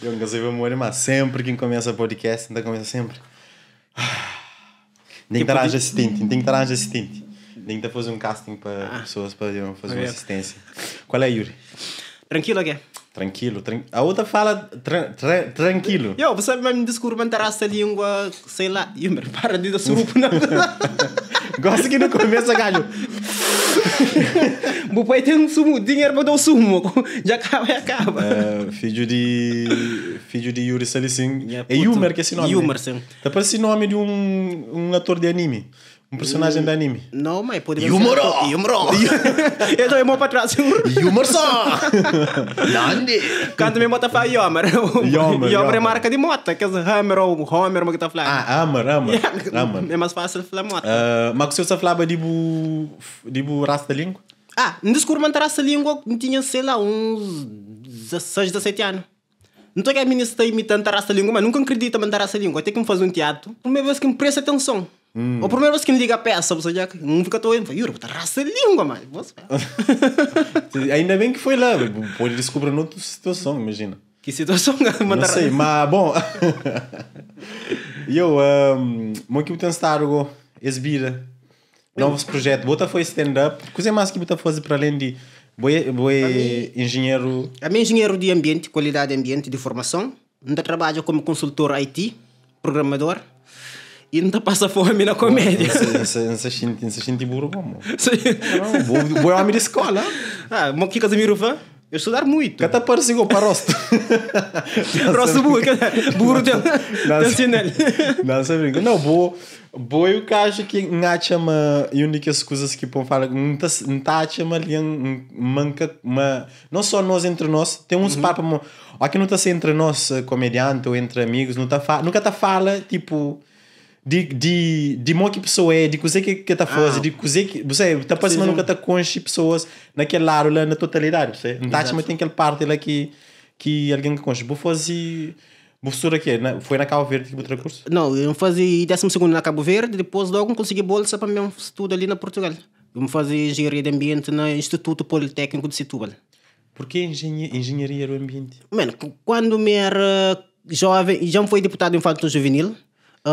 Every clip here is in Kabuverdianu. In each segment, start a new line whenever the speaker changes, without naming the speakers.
Eu nunca sei memória, mas sempre que começa podcast, então começa sempre. Tem que arranjar assistente, tem que arranjar assistente. Tem que fazer um casting para pessoas para fazer uma assistência. Qual é, Yuri?
Tranquilo, ok?
Tranquilo. A outra fala tranquilo.
Yo, você me desculpa, mas essa língua, sei lá. Eu me para de dar surupo, não.
Gosto que no começo, galho.
O pai tem um sumo, dinheiro para dar o sumo. Já acaba, já acaba.
Filho de Yuri Salicin.
Yeah,
É
puto.
Yumer que é esse nome.
Yumer,
né?
sim.
Tá parecendo o nome de um ator de anime. Um personagem de anime.
Não, mas pode ser.
Yumuro!
Yumuro! Eu tô indo para trás.
Yumer-san! Nande!
Quando me bota fala Yomer.
Yomer,
Yomer é
Yomer.
marca de moto. Que é Hammer ou Homer, como que tá falando.
Ah, Hammer, Hammer. Hammer.
É mais fácil falar moto.
Ah, mas o você falava de bu, de bu rasta língua?
Ah, não descobri manter essa língua, tinha, sei lá, uns 16, 17 anos. Não estou que a menina está imitando a língua, mas nunca acredita manter essa língua. Até que me faz um teatro, primeira vez que me presta atenção. A primeira vez que me liga a peça, você já não fica todo indo, Yuri, botar raça língua, mano. Você...
Ainda bem que foi lá. Pode descobrir noutra situação, imagina.
Que situação,
Não
mandar
sei, mas bom. Eu, muito que estado exibir novos projetos. Bota foi stand-up. Coisa mais que bota fazer para além de boi, boi engenheiro.
A minha engenheiro de ambiente, qualidade de ambiente de formação. Ainda trabalho como consultor IT, programador. E ainda passa fome na comédia.
Não se sente burro como? Não, vou boi homem de escola.
Ah, mas o que Casimiro faz? Eu estudar muito.
Que até parece igual para rosto.
Rosto burro, burro tem, tem sinal.
Não, você brinca. Não, vou. Boa, eu que acho que não chama e únicas coisas que pão fala não tá não tá chama ali manca uma não só nós entre nós tem uns papos aqui não tá ser entre nós comediante ou entre amigos não tá nunca tá fala tipo de mo que pessoa é de coisa que tá fazendo de coisa que você tá parecendo nunca tá conche pessoas naquele lado lá na totalidade você não tá chama tem aquela parte lá que alguém que conche vou fazer Professor aqui, foi na Cabo Verde que botou curso?
Não, eu fazia 12 na Cabo Verde, depois logo consegui bolsa para meu estudo ali na Portugal. Eu fazia engenharia de ambiente no Instituto Politécnico de Setúbal.
Por que engenharia do ambiente?
Mano, quando me era jovem, já fui deputado infanto juvenil,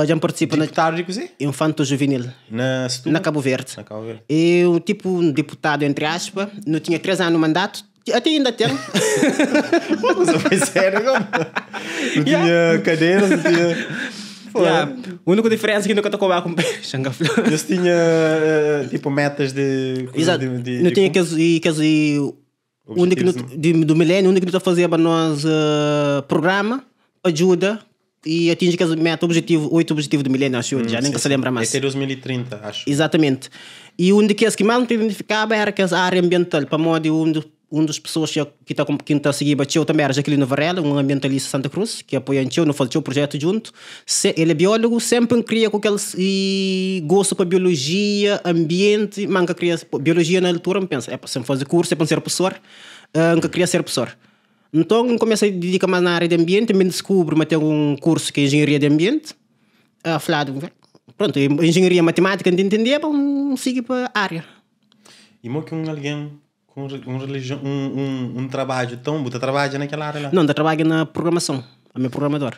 já participo
deputado de coisa?
Infanto juvenil.
Na Setúbal?
Na Cabo Verde.
Na Cabo Verde.
Eu, tipo, um deputado, entre aspas, não tinha 3 anos no mandato. Até ainda tenho.
Você foi sério? Como? Não tinha cadeiras, não tinha...
Yeah. A única diferença é que nunca tocou com peixe.
Eu tinha, tipo, metas de...
Exato.
De,
não tinha que... Onde que do milênio, onde que nós fazia para nós programa, ajuda e atinge que meta, objetivo, 8 objetivos do milênio, acho eu, já nem se lembra mais.
Até 2030, acho.
Exatamente. E onde que as que mais me identificava era que a área ambiental, para modo onde um dos pessoas que está que tá seguindo a também era Jaqueline Varela, um ambientalista de Santa Cruz, que apoia o no faleceu o projeto junto. Ele é biólogo, sempre cria com aquele e gosto para biologia, ambiente, manca cria biologia na altura, me pensa, é para sempre fazer curso, é para ser professor, nunca queria ser professor. Então comecei a dedicar mais na área de ambiente, me descubro, mas tenho um curso que é engenharia de ambiente, falado, pronto, engenharia matemática, não entendia, bom, sigo para a área.
E mo que alguém com um religião, um trabalho tão, você trabalha naquela área lá?
Não, eu trabalho na programação, a meu programador.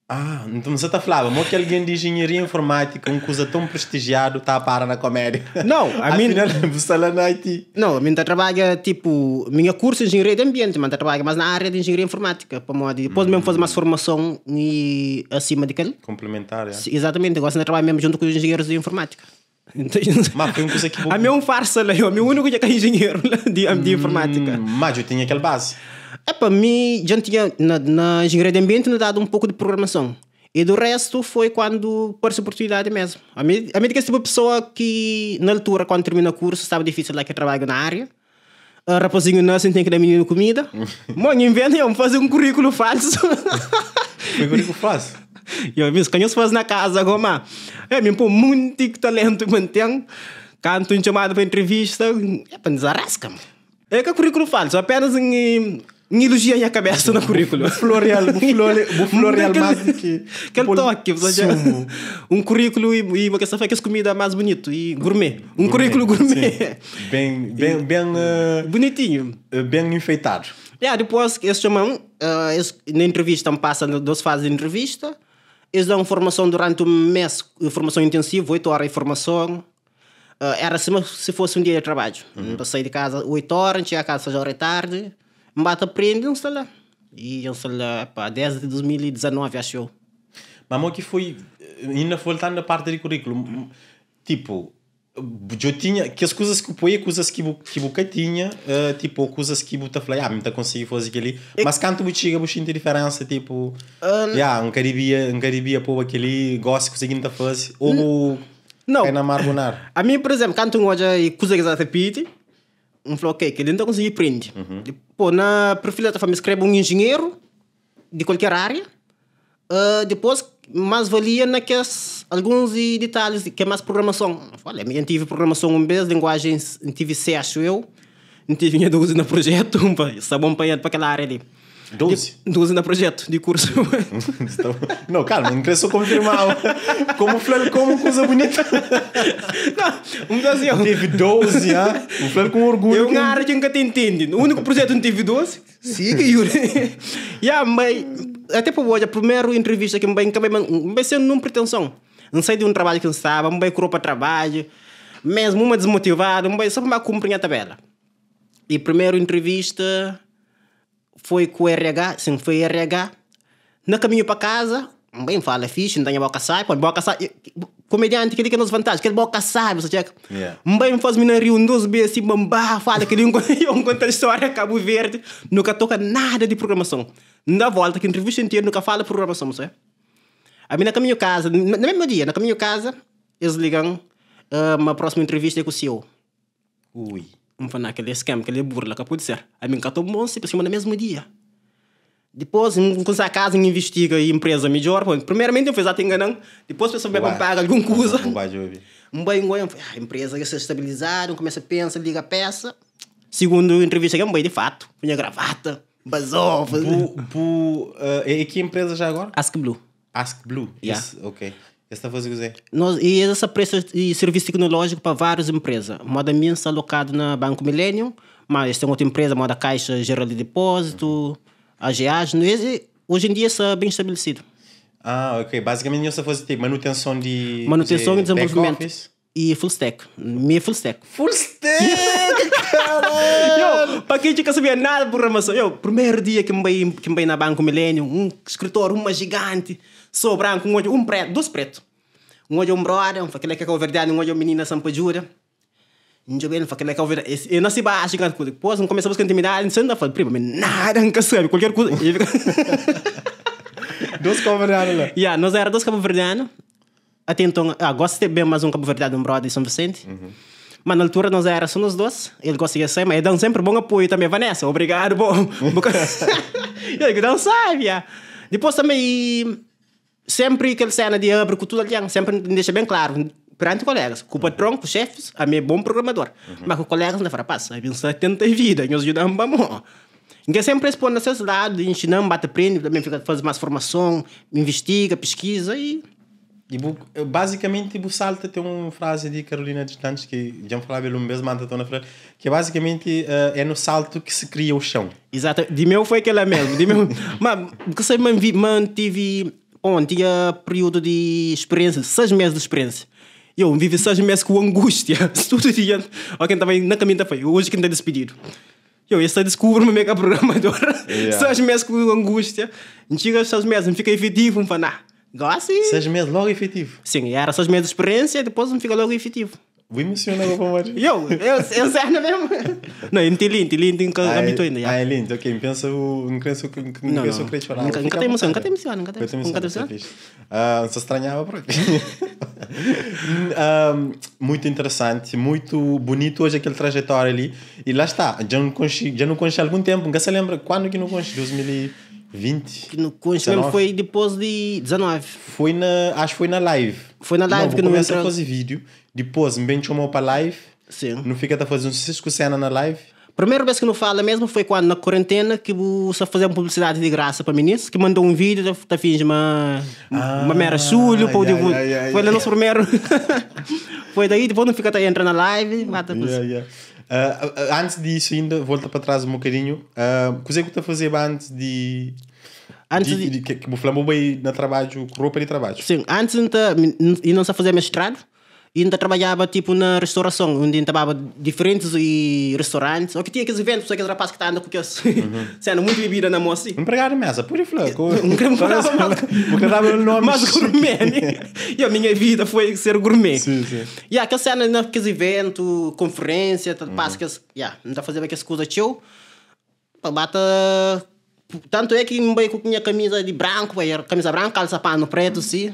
Ah, então você está falando, mo que alguém de engenharia informática, um coisa tão prestigiado, está a parar na comédia.
Não, a mim...
Afinal, você lá na IT.
Não, a mim trabalha, tipo, minha curso é engenharia de ambiente, mas trabalho mais na área de engenharia informática, para modo, depois mesmo fazer mais formação e acima daquele.
Complementar, é.
Exatamente, agora você trabalha mesmo junto com os engenheiros de informática.
Mas foi uma coisa que...
A minha é um farsa, lá, eu, meu único que é engenheiro de informática.
Mas eu tinha aquela base.
É, para mim, já tinha, na engenharia de ambiente, me dado um pouco de programação. E do resto foi quando apareceu a oportunidade mesmo. A mim, que essa pessoa que, na altura, quando termina o curso, estava difícil lá que eu trabalho na área. O rapazinho nasce, tem que dar menino comida. Mãe, inventa, eu fazer um currículo falso.
Foi currículo falso?
Eu vi, se faz na casa, agora, é, me pô muito talento, mantém. Canto um chamado para entrevista, é para desarrasca. É que é currículo falso, apenas em N ilojia nha kabesa na kuríkulu.
Bu floreal, bu flore, bu floreal más di ki
Kel toki,
sumu.
Un kuríkulu i ma kes ta fla kes kumida más bunitu i gourmet. Un kuríkulu gourmet.
Ben, ben, ben.
Bunitinhu.
Ben enfeitadu.
Ya, dipôs es txoma-m, es na entrevista N pasa na dos fazi di entrevista, es da-m formason duranti un mês, formason intensivu, oitu óra di formason. Éra sima si fosi un dia di trabadju. N ta sai di kaza oitu óra, N txiga kaza seis óra di tardi, N ba ta prende, N sta la. I N sta la, pa, desdi 2019, axu eu.
Ma mo ki foi, inda voltando na parti di kurikulu, tipo, djo tinha kes kuzas ki bu poi é kuzas ki bu ki bu ka tinha, tipo, ou kuzas ki bu ta fla, ya, mi ta konsigi faze kel-li, mas kantu bu txiga bu xinti diferensa, tipo, ya, N ka dibia, N ka dibia poba kel-li, gosi kuzê ki N ta faze, ou bu
Nau.
Kai na mar bu nar.
Ami, pur izénplu, kantu N odja kuza ki es ta pidi, N fla, ok, kel-li N ta konsigi prende. Pô, na perfil el ta fla ma skrebe un injinheru di kualker ária, dipôs más valia na kes alguns ditalhis ki é más prugramason. N fla, olha, mi dja N tive prugramason un bês, linguajens N tive C, axu eu, N tive nha 12 na prujétu, N fla, sta bon pa el pa kel ária li.
12?
12 na projeto di kursu.
Não, calma, não queria só confirmar. Como flal como coisa bonita.
Não, um assim,
Teve 12, ah? Um flal com orgulho.
Eu não área que nunca te entende. O único projeto que teve 12, siga, Yuri. yeah, mas até para hoje, a primeira entrevista que me bem, me bem sendo numa pretensão. Não sei de um trabalho que não estava, me bem curou para trabalho, mesmo uma desmotivada, me bem só para cumprir a tabela. E primeira entrevista foi com o RH, sim, foi RH. No caminho para casa, bem fala fixe, não tem boca sai, pô, boca sai. Comediante, que que nos vantagem, que boca sai, você checa.
Yeah.
Bem faz mina rio um dos vezes assim, bambá, fala que ele um conta a história Cabo Verde, nunca toca nada de programação. Na volta, que entrevista inteira, nunca fala programação, você. A mim na caminho casa, no mesmo dia, na caminho casa, eles ligam, uma próxima entrevista é com o CEO.
Ui.
N fla, kel-li é scam, kel-li é burla, ka pode ser. Ami N ka ta bon si, pasobra no mesmu dia. Dipôs, N kumsa kaza, N investiga empresa midjór. Primeramenti, N fla, es ata ingana-m. Dipôs, pesoa ben pa N paga algun kuza.
Bu ba djobe.
N bai, N oi, N fla, ah, empresa dja sta stabilizadu. N kumesa pensa, liga pesa. Sigundu entrevista ki N bai, di fatu, ku nha gravata, bazó.
Bu, bu, é ki empresa já agora?
Ask Blue.
Ask Blue?
Yeah.
Esse, ok. Es ta faze kuzê?
Nos, e es sa presta e servisu teknolójiku pa várius empresa. Moda mi N sta alokadu na Banku Millennium, ma es ten otu empresa moda Caixa Geral de Depósito, AGA, es, hoje em dia sta ben stabelesidu.
Ah, ok. Bazikamenti nhos ta faze ti manutenson di
Manutenson
kuzê?
e desenvolvimentu.
Back office?
E full stack. Mi é full stack.
Full stack! Caralho!
Yo, pa ken ki ka sabia nada di programason, yo, primeru dia ki N bai, ki N bai na Banku Millennium, un skritóriu uma jiganti, so branku, N odja un pretu, dus pretu. N odja un broda, N fla kel-la ki é kauverdianu, N odja un minina sanpadjuda, N djobe-l, N fla kel-la é kauverdianu, e nasi baxu, kantu kuza. Dipôs N kumesa buska intimidadi, N senta, N fla, prima, mi nada N ka sabe, kualker kuza. E fika
Dus kauverdianu la?
Ya, nos éra dus kabuverdianu. Até então, ah, gosta de ter bem mais um cabo-verdiano, um brother de São Vicente. Mas na altura nós era só nós dois. Ele gosta de ser, mas ele dá sempre bom apoio também. Vanessa, obrigado, bom. Ele que não sabe, yeah. Depois também, sempre aquela cena de abre com tudo ali, sempre me deixa bem claro, perante colegas, com o patrão, com os chefes, a mim é bom programador. Mas com colegas, não fala, rapaz, a mim só tenta vida, nós ajudamos, vamos. Ninguém sempre responde a seus lados, ensinando, bate, aprende, também fica, faz mais formação, investiga, pesquisa e...
E bu, basicamente, bu salta tem uma frase de Carolina Distantes que já me falava ele um vez, mas na frente, que basicamente é no salto que se cria o chão.
Exato, de meu foi aquela mesmo, de meu, mas que sei, mantive, bom, tinha período de experiência, 6 meses de experiência. Eu vivi 6 meses com angústia, todo dia. Ó, quem estava na caminho foi, hoje quem está despedido. Eu esse descubro-me mega programador.
Yeah.
6 meses com angústia. Chega 6 meses, não fica efetivo, não fala nada. Gosto e...
6 meses, logo efetivo?
Sim, era 6 meses de experiência e depois não fica logo efetivo.
Vou emocionar agora, Mário.
Eu sei mesmo. Não, eu não lindo, nunca habito ainda.
Ah, é lindo, ok. Pensa o... Não penso que não queria chorar.
Nunca te emociona, nunca te emociona, nunca te emociona.
Ah, se estranhava por aqui. Muito interessante, muito bonito hoje aquele trajetório ali. E lá está, já não conheci, já não conheci há algum tempo. Nunca se lembra quando que não conheci? 2020?
Que não conheci mesmo foi depois de 19.
Foi na, acho que foi na live.
Foi na live
não,
que não
começa a fazer vídeo, depois me bem chamou para live.
Sim.
Não fica a fazer um cisco cena na live.
Primeru bes ki nu fala mesmu foi kuandu na kuarentena ki bu sta faze un publisidadi di grasa pa minis ki mandou un video ta finji ma ma mi era xulhu pa foi la nos primeru foi daí dipos nu fika ta entra na live mata kuza.
Antis di isu inda volta pa tras un bokadinhu kuze ku ta fazeba antis di antis di ki bu fla ma bu bai na trabadju ku ropa di trabadju?
Sin, antis N ta N sa fazeba mestradu. I N ta trabadjaba tipu na ristorason, undi N ta baba diferentis ristorantis, o ki tinha kes iventus, kes rapaz ki ta anda ku kes sena munti bibida na mo si.
Npregadu di mesa, pudi fla ku N kre falaba mal, bu kre daba el nomi
mas gourmet ne? Yo, minha vida foi ser gourmet.
Si, si.
Ya, kes sena na kes iventu, konferensia, ta pasa kes, ya, N ta fazeba kes kuza txeu pa ba ta, tantu é ki N bai ku nha kamiza di branku, kamiza branku, kalsa panu pretu si.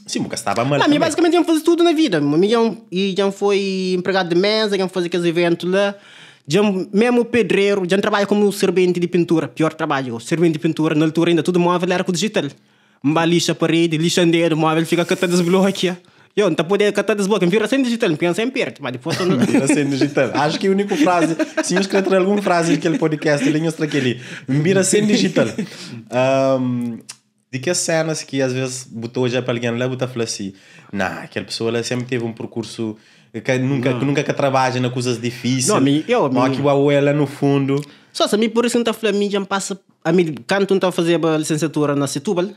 Sim, bu ka staba mal
Não, mi basicamente dja N faze tudu na vida. Mi dja N, i dja N foi empregadu di mesa, dja N faze kes iventu la. Dja N, memu pedreru, dja N trabadja komu serbenti di pintura, pior trabadju, serbenti di pintura, na altura inda tudu móvel era ku dijital. N ba lixa paredi, lixa dedu, móvel fika ka ta disblokia. Yo, N ta pode ka ta disblokia, N vira sen dijital, N pensa N perde, ma dipôs N.
Vira sen dijital. Acho ki úniku frazi, si nhos kre tra algun frazi di kel podcast li, nhos tra kel-li. N bira sen dijital. Di kes cenas ki as ves bu ta odja pa algen la bu ta fla si, nah, kel pessoa la sempre teve um percurso ka nunka ki nunka ka trabadja na kuzas difisil,
Não, mi, eu,
mo
mi,
ki bu oja la no fundo.
Só se mi por isso N ta fla mi dja N pasa ami kantu N ta fazeba lisensiatura na Setúbal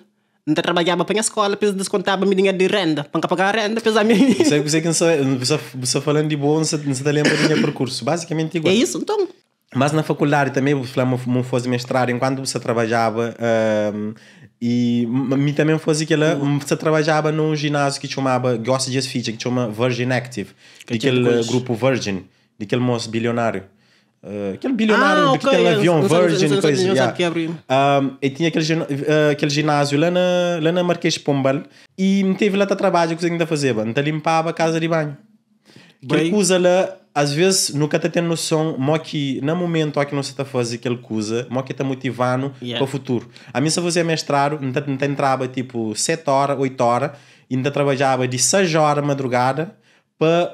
N ta trabadjaba pa nha skola pa es diskontaba mi dinheru di renda pa N ka pagaba renda apezar mi
Sei kuzê ki N sa bu sa bu sa falan di bo N sa N sa ta lenbra di nha percurso bazikamenti
igual. É isso nton.
Mas na faculdade também bu fla ma bu faze mestrado enquanto bu sa trabadjaba e mi também faze kela N sa trabadjaba num ginásio ki txomaba gosi dja es fitxa ki txoma Virgin Active di kel grupo Virgin di kel mos bilionário kel bilionário di ki ten avion Virgin coisa ya e tinha kel ginásio la na la na Marquês de Pombal e N teve la ta trabadja kuze ki N ta fazeba N ta limpaba casa di banho. Kel kuza la, as ves nu ka ta ten noson mo ki na mumentu o ki nu sa ta faze kel kuza, mo ki ta motiva-nu pa futuru. Ami N sa fazia mestradu, N ta N ta entraba tipu 7 ora, 8 ora i N ta trabadjaba di 6 ora madrugada pa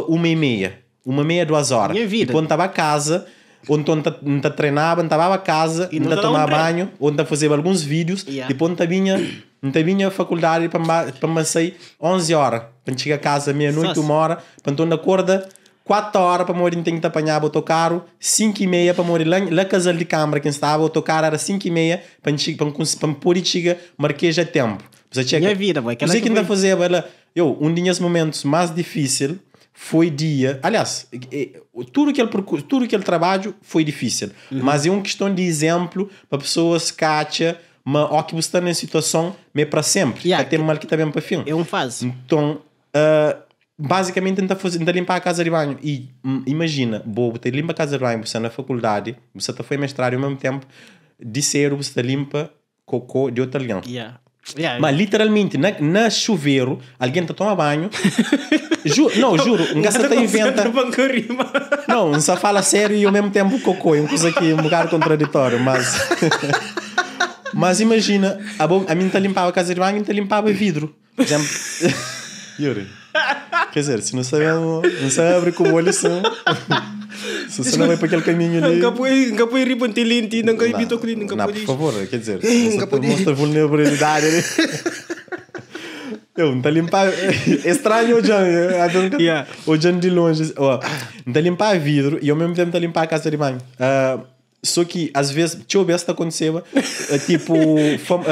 uma i meia, uma meia, duas ora. Dipos N ta ba kaza, o nton N ta N ta trenaba, N ta baba kaza, N ta tomaba banhu, o N ta fazeba alguns vídius, dipos N ta binha. N ta binha fakuldadi pa N ba pa N ba sai 11 óra pa N txiga kaza meia noiti uma óra pa N torna korda 4 óra pamodi N ten ki ta panhaba otokaru 5 i meia pamodi la la kazal di kanbra ki N staba otokaru era 5 i meia pa N txiga pa N konsi pa N pode txiga Markês a tenpu Bu sa txeka
Nha vida boy
kuzê ki N ta fazeba la eu un di nhas mumentus más difísil foi dia aliás tudu kel perkursu tudu kel trabadju foi difísil mas é un kiston di izénplu pa pesoas ka atxa Ma ó ki bu sta na situason ma é pra senpri,
Ya,
ka ten mal ki ta ben pa fin.
é un fazi.
Nton, bazikamenti N ta faze, N ta linpa kaza di banhu. I imajina, bo bu ta linpa kaza di banhu, bu sta na fakuldadi, bu sta ta fai mestradu i omesmu tenpu, di sedu bu sta ta linpa kokô di otu algen.
Ya, ya.
Ma literalmenti, na na xuveru, algen ta toma banhu, ju, nau, juru, N ka sta ta inventa. Nau, N sta fala sériu i omesmu tenpu kokô, é un kuza ki é un bokadu kontraditóriu, mas. Mas imajina, abo, ami N ta limpaba kaza di banhu, N ta limpaba vidru. Pur izénplu, Yuri, quer dizer, si nu sta ben, nu sta abri ku bo li sin, si bu sta bai pa kel kaminhu li.
N ka poi, N ka poi riba, N ten lenti, N ka evita ku lenti, N ka
podi. Por favor, quer dizer, N ka podi mostra vulnerabilidadi li. Eu, N ta limpa, é stranhu odja-m, odja-m di lonji, N ta limpa vidru i ao mesmu tenpu N ta limpa kaza di banhu. So ki as ves, txeu bes ta kontiseba, tipo, fam,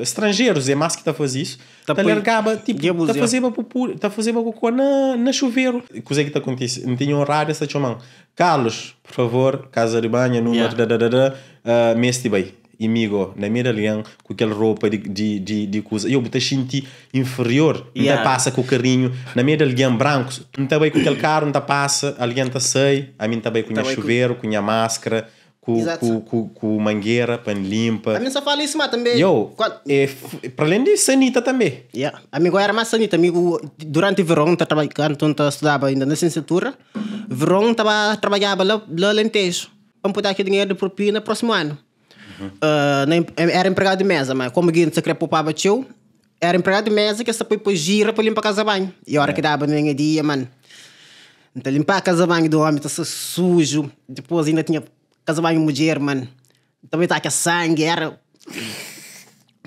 stranjerus é mas ki ta faze isu,
Ta
ta
poi
largaba, tipo,
diabus,
ta
ya.
fazeba pupu, ta fazeba kokô na, na chuveru. Kuzê ki ta kontise? N tinha un rádiu, es ta txoma-m, Carlos, por favor, kaza di banhu, númeru
Ya.
dadadada, meste bai. I mi go, na mei di algen, ku kel ropa di, di, di, di kuza, yo, bu ta xinti inferior. N ta
Yeah.
pasa ku karinhu na mei di algen brankus, N ta bai ku kel karu, N ta pasa, algen ta sai, ami N ta bai ku
Ta
nha
bai ku.
xuveru, ku nha maskra, ku,
Exato.
ku, ku, ku mangera pa N limpa.
Ami N sa fala isu ma tanbe
Yo,
kual.
é, para alén di sanita tanbe.
Yeah. Ami go era mas sanita, ami ku duranti veron N ta traba, kantu N ta studaba inda na lisensiatura, veron N ta ba trabadjaba la, la Alentejo. Pa N pode atxa dinheru di propina prósimu anu. Na era enpregadu di meza, ma komu gentis ta kre popaba txeu, era enpregadu di meza ki es ta poi pa gira pa linpa kaza banhu. I ora ki daba na nha dia, man, N ta linpaba kaza banhu di omi, ta sta suju. Dipôs inda tinha kaza banhu mudjer, man. Também ta atxa sangi, era.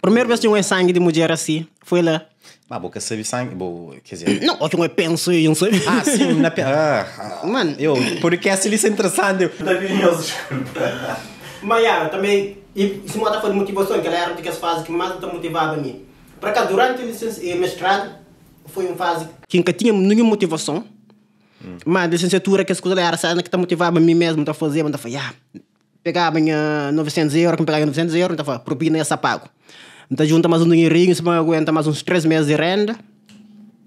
Primeiro vez que eu vi sangue de mulher assim, foi lá.
Mas bo ka sabe sangue, bo, quer dizer...
Não, o que eu penso, eu não sei.
Ah, sim, na, ah,
Mano,
eu, podcast ali é interessante. Eu... Tá desculpa.
Mas, yeah, também, e isso me foi de motivação, que ela era uma das fases que mais me motivava a mim. Para cá, durante o mestrado, foi uma fase que nunca tinha nenhuma motivação. Mas a licenciatura, que as coisas era cena que te motivava a mim mesmo, a fazer, a fazer, ah, pegava minha 900 euros, que me pegava 900 euros, então falava, propina essa pago. Então junta mais um dinheirinho, se me aguenta mais uns 3 meses de renda,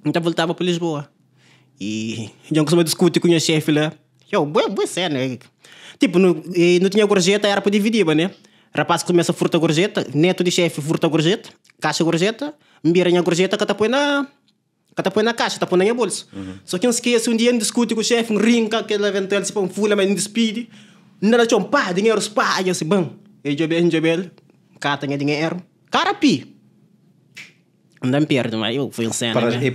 então voltava para Lisboa. E eu costumava discutir com o meu chefe lá. Eu, boa, boa cena. Tipo, não, não tinha gorjeta, era para dividir, né? Rapaz começa a furtar gorjeta, neto de chefe furta gorjeta, caixa gorjeta, me a gorjeta que tá põe na que tá põe na caixa, tá põe na minha bolsa. Só que eu esqueço, um dia eu discute com o chefe, um rinca, aquele eventual, tipo, um fula, mas não despide. Nada chão, pá, dinheiro, pá, e assim, bom. E eu bem, eu bem, cá tem dinheiro. Cara, pi. Não perde, mas eu fui um cena.
Para,
né?
e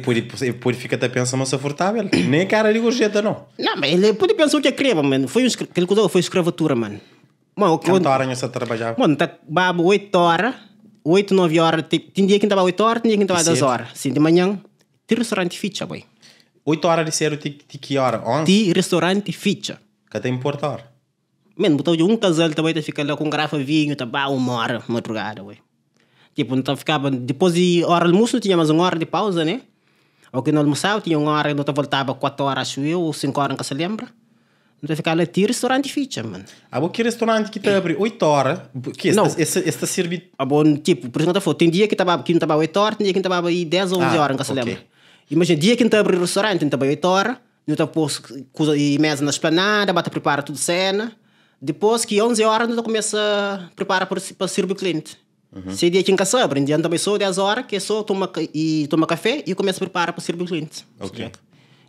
pode ficar até pensando, mas confortável. Nem cara de gorjeta, não.
Não, mas ele pode pensar o que é creva, mano. Foi um, aquele coisa foi escravatura, mano. Mano,
Quanto horas você trabalhava?
Mano, tá babo 8 horas, 8, 9 horas. Tem dia que estava 8 horas, tem dia que estava 10 horas. Sim, de manhã, tem restaurante ficha, boy.
8 horas de cedo, de que hora? 11?
Tem restaurante ficha.
Que tem importa hora?
Mano, botou um casal também, tá ficando lá com garrafa de vinho, tá bah, uma hora, madrugada, boy. Tipo, então ficava, depois de hora de almoço, tinha mais uma hora de pausa, né? Ou que não almoçava, tinha uma hora, então voltava 4 horas, acho eu, ou 5 horas, nunca se lembra. Então ficava lá, tinha restaurante ficha, mano.
Ah, bom, que restaurante que te abre 8 horas? Que
Não.
este serve...
Ah, bom, tipo, por exemplo, tem dia que tava, que não tava 8 horas, tem dia que tava aí 10 ou 11 horas, nunca se
ok.
lembra. Imagina, dia que não abre restaurante, não tava 8 horas, não tá pôs coisa e mesa na esplanada, bata prepara tudo cena. Depois que 11 horas, não começa a preparar para servir o cliente. Se é dia que em casa abre, dia também só 10 horas, que é só toma, e toma café e começa a preparar para servir o cliente.
Ok.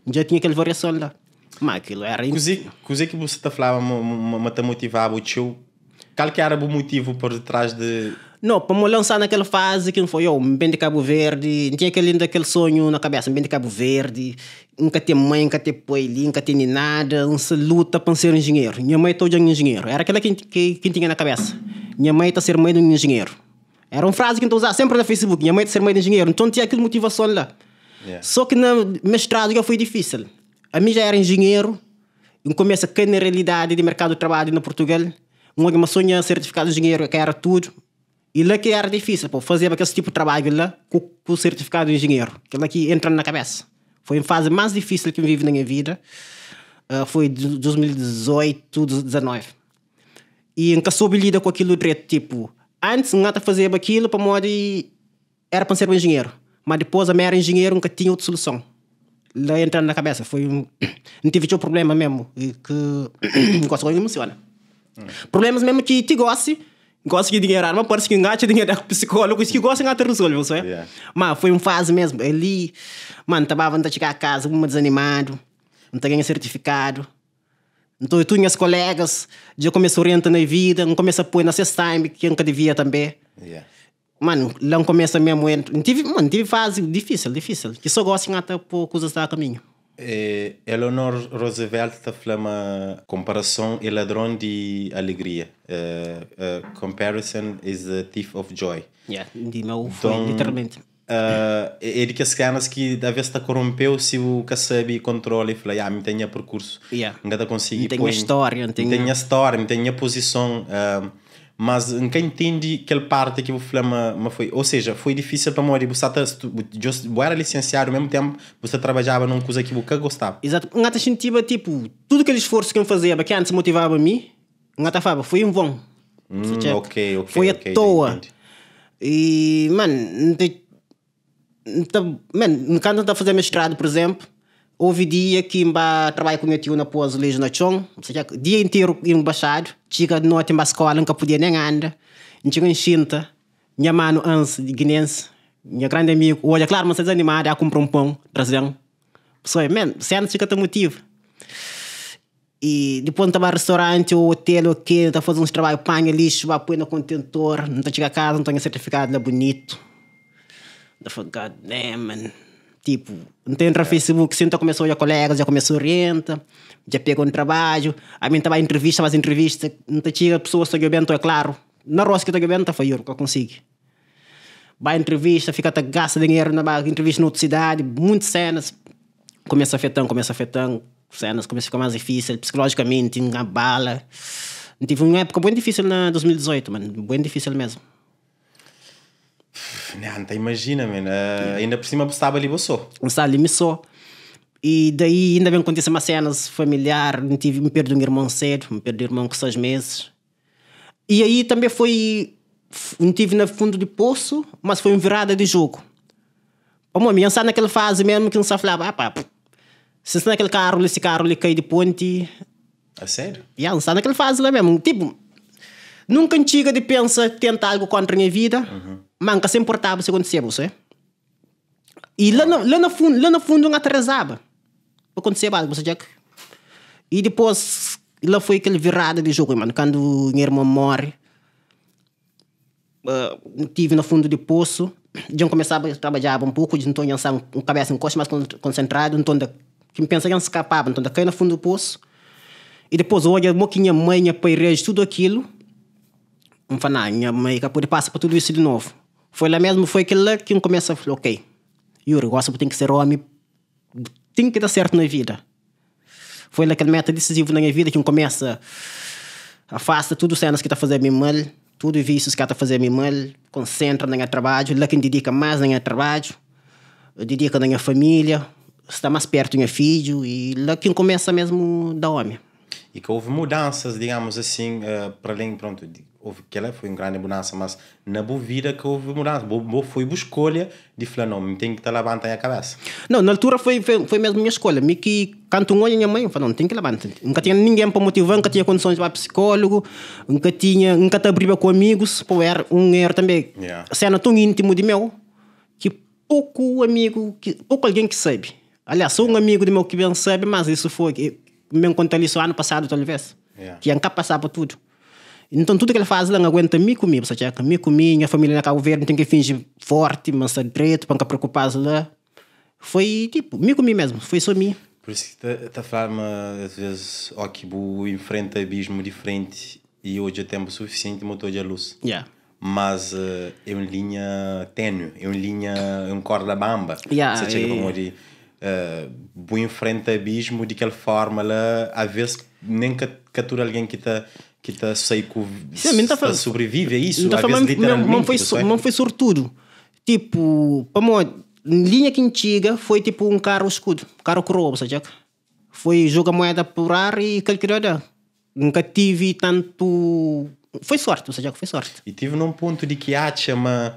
Já tinha aquela variação lá. Mas aquilo era...
Coisa que você te falava, me te motivava, o teu... Qual que era o motivo por detrás de...
Não, para me lançar naquela fase que não foi eu, me bem de Cabo Verde, não tinha aquele, aquele sonho na cabeça, me bem de Cabo Verde, nunca ter mãe, nunca ter pai, nunca ter nem nada, não se luta para ser engenheiro. Minha mãe toda um engenheiro, era aquela que tinha na cabeça. Minha mãe está a ser mãe de um engenheiro. Era uma frase que eu usava sempre no Facebook, minha mãe está a ser mãe de engenheiro, então tinha aquela motivação lá.
Yeah.
Só que no mestrado já foi difícil. A mim já era engenheiro, eu começo a cair na realidade de mercado de trabalho no Portugal, uma sonha certificado de engenheiro, que era tudo. E lá que era difícil, pô, fazer aquele tipo de trabalho lá com o certificado de engenheiro, aquilo aqui entra na cabeça. Foi a fase mais difícil que eu vivi na minha vida, foi de 2018, 2019. E nunca soube lidar com aquilo direito, tipo, antes não fazia aquilo para modo era para ser um engenheiro, mas depois a minha era engenheiro, nunca tinha outra solução. Lá entrando na cabeça, foi um... não tive nenhum problema mesmo, e que gosto de emociona. Problemas mesmo que te goste, gosto de dinheiro, mas parece que engacha dinheiro com psicólogo, isso que gosta engacha resolve, sabe?
Yeah.
Mas foi uma fase mesmo, ali, mano, tava a chegar a casa, uma desanimado, não tinha certificado. Então eu tinha os colegas, já começo a orientar na vida, não começo a pôr na sexta time, que eu nunca devia também.
Yeah.
Mano, lá não começa mesmo, não tive, mano, tive fase difícil, difícil, que só gosto de até pôr coisas a caminho.
Eleanor Roosevelt está falando uma comparação é ladrão de alegria. Comparison is the thief of joy.
Yeah, de meu foi, então, literalmente.
É de que as caras que da vez está corrompeu se o que sabe controla e fala, ah, me tenho percurso,
yeah.
não consigo.
Não tenho história, não
tenho história, não tenho posição. Mas nunca entende aquela parte que o Flama foi. Ou seja, foi difícil para morrer. Você, você era licenciado ao mesmo tempo, você trabalhava numa coisa que você gostava.
Exato. Não sentia, tipo, tudo aquele esforço que eu fazia, que antes motivava a mim, não falava, foi em vão.
Ok, ok.
Foi à
okay,
toa. E, mano, mano, quando eu estava fazendo mestrado, por exemplo, houve dia que eu trabalho com meu tio na pôs azulejo na chão, ou seja, dia inteiro embaixado, chega de noite na escola, nunca podia nem andar, não tinha enxinta, minha mano Ans, guinense, meu grande amigo, olha, claro, mas você desanimado, a comprar um pão, trazendo. Pessoa, man, você não fica tão motivo. E depois não estava no restaurante ou hotel ou quê, está fazendo uns trabalhos, panha lixo, vai pôr no contentor, não está chegando a casa, não tenho certificado lá bonito. Eu falei, God damn, man. Tipo, N ta entra Facebook, si N ta kumesa odja kolegas dja kumesa orienta, dja pega un trabadju, ami N ta bai entrevista, mas entrevista N ta txiga pesoas ta djobe-m, nton é klaru, na rostu ki ta djobe-m N ta fla, N ka konsigi. Bai entrevista, fika ta gasta dinheru na bai entrevista na otu sidadi, munti senas kumesa afeta-m, kumesa afeta-m, senas kumesa fika más difísil, psikolojikamenti N abala, N tive un époka bem difísil na 2018 man, bem difísil mesmu.
Nha, N ta imajina, man. Ainda por sima bu staba li bo sô.
N staba li mi sô. E daí inda ben kontise más sénas familiar, N tive, N perde un irmon sedu, N perde un irmon ku 6 meses. E aí tanbe foi, N tive na fundu di posu, mas foi un virada di jogu. Pamodi mi N sta na kel fazi mesmu ki N sta flaba, ah pá, si N sta na kel karu li, si karu li kai di ponti.
A sério?
Ya, N sta na kel fazi la mesmu. Tipo, nunka N txiga di pensa tenta algu kontra nha vida, ma N ka se inportaba si kontiseba, bu sabe? I la na, la na fundu, la na fundu N ata rezaba pa kontiseba algu, bu sabe? I dipôs, la foi kel virada di jogu, mano, kandu nha irmon móre. N tive na fundu di posu, dja N kumesaba trabadjaba un poku, nton dja N sta un kabesa un koxa más konsentradu, nton da ki N pensa dja N skapaba, nton da kai na fundu di posu i dipôs odja mo ki nha mai nha pai reaji tudu akilu, N fla na nha mai ka pode pasa pa tudu isu di novu. Foi la mesmu, foi kel la ki N kumesa fla ok, Yuri gosi bu ten ki ser omi, bu ten ki da sertu na vida. Foi la kel meta disizivu na nha vida ki N kumesa afasta tudu senas ki ta faze-mi mal, tudu vísius ki ta faze-mi mal, konsentra na nha trabadju, la ki N didika más na nha trabadju, didika na nha família, sta más pertu nha fidju i la ki N kumesa mesmu da ómi.
I ka houve mudansas, digamos asin, para alén, prontu, houve, kela foi un grandi mudansa, mas na bu vida ka houve mudansa, bo, bo foi bu skolha di fla no, N ten ki ta labanta nha kabesa.
Nau, na altura foi, foi, foi mesmu nha skolha, mi ki kantu N odja nha mai, N fla, nau, N ten ki labanta, N ka tinha ningen pa motiva-m, N ka tinha kondisons di ba psikólogu, N ka tinha, N ka ta abriba ku amigus, pô, era un eru tanbe, sena ton íntimu di meu, ki poku amigu, ki poku algen ki sabe. Aliás, sô un amigu di meu ki ben sabe, mas isu foi, N ben konta-l isu anu pasadu talvês, ki N ka pasaba pa tudu. Nton tudu kel fazi la N aguenta mi ku mi, bu sta txeka? Mi ku mi, nha família na Kabu Verdi, N ten ki finji forti ma N sta dretu pa N ka preokupa-s la. Foi tipu, mi ku mi mesmu, foi sô mi.
Pur isu ki ta fladu ma as vezis ó ki bu infrenta abismu di frenti i odja tenpu sufisienti ma bu ta odja lus. Mas é un linha ténue, é un linha, é un korda banba.
Yeah,
Sa txega pamodi bu infrenta abismu di kel forma la, a ves nen ka ka tudu algen ki ta ki ta sai ku
Sim, mi ta
ta
fla,
sobrevive a isu,
N ta
a
fla
ves
ma
literalmenti,
foi
bu sai.
ma foi sortudu. Tipo, pamodi linha ki N txiga foi tipo un karu skudu, karu kroa, bu sa txeka? Foi joga moeda por ar i kel ki da da. N ka tive tantu. Foi sorti, ou seja, foi sorti.
I tive num pontu di ki atxa ma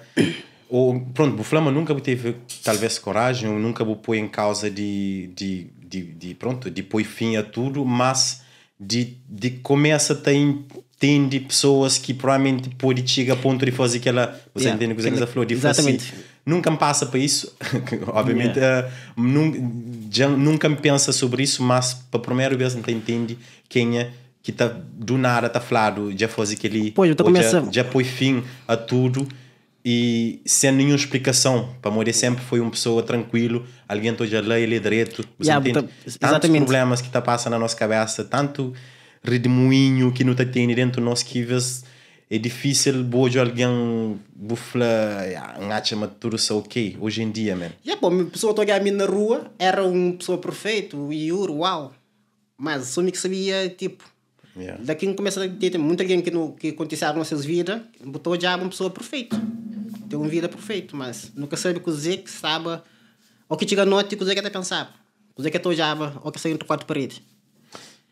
ou prontu bu fla ma nunka bu teve talvez korajen ou nunka bu poi en kauza di di di di prontu di poi fin a tudu mas di di kumesa ta intendi pesoas ki provavelmenti podi txiga a pontu di fazi kela bu sa intendi kuze ki N sa fla di fla si nunka N pasa pa isu obviamenti dja nunka N pensa sobri isu mas pa primeru bes N ta intendi Kenha ki ta du nada ta fladu dja faze kel-li
Pois, ta
ô dja,
kumesa.
dja poi fin a tudu i sen ninhun splikason, pamodi el sénpri foi un pesoa trankuilu, algen ta odja la el é dretu, bu sa
Ya, bu ta,
ntende? Tantus
exatamente.
prublémas ki ta pasa na nos kabésa, tantu redemoinhu ki nu ta tene déntu nos ki ves é difísil bu odja algen bu fla, ya, N atxa ma tudu sta ok oji en dia, man.
Ya, pô, pessoa ta odja mi na rua, era un pessoa perfeitu, iur, uau. Mas só mi ki sabia, tipo,
Yeah.
daqui N começa a ter muita alguém que no que acontece algo nas suas vidas, bu ta odjaba um pessoa perfeito, tem uma vida perfeito, mas nunca sabe kuzê que estava, ou que chega a noite, kuzê que ta pensava, kuzê que ta odjaba, ou que saía entre quatro paredes.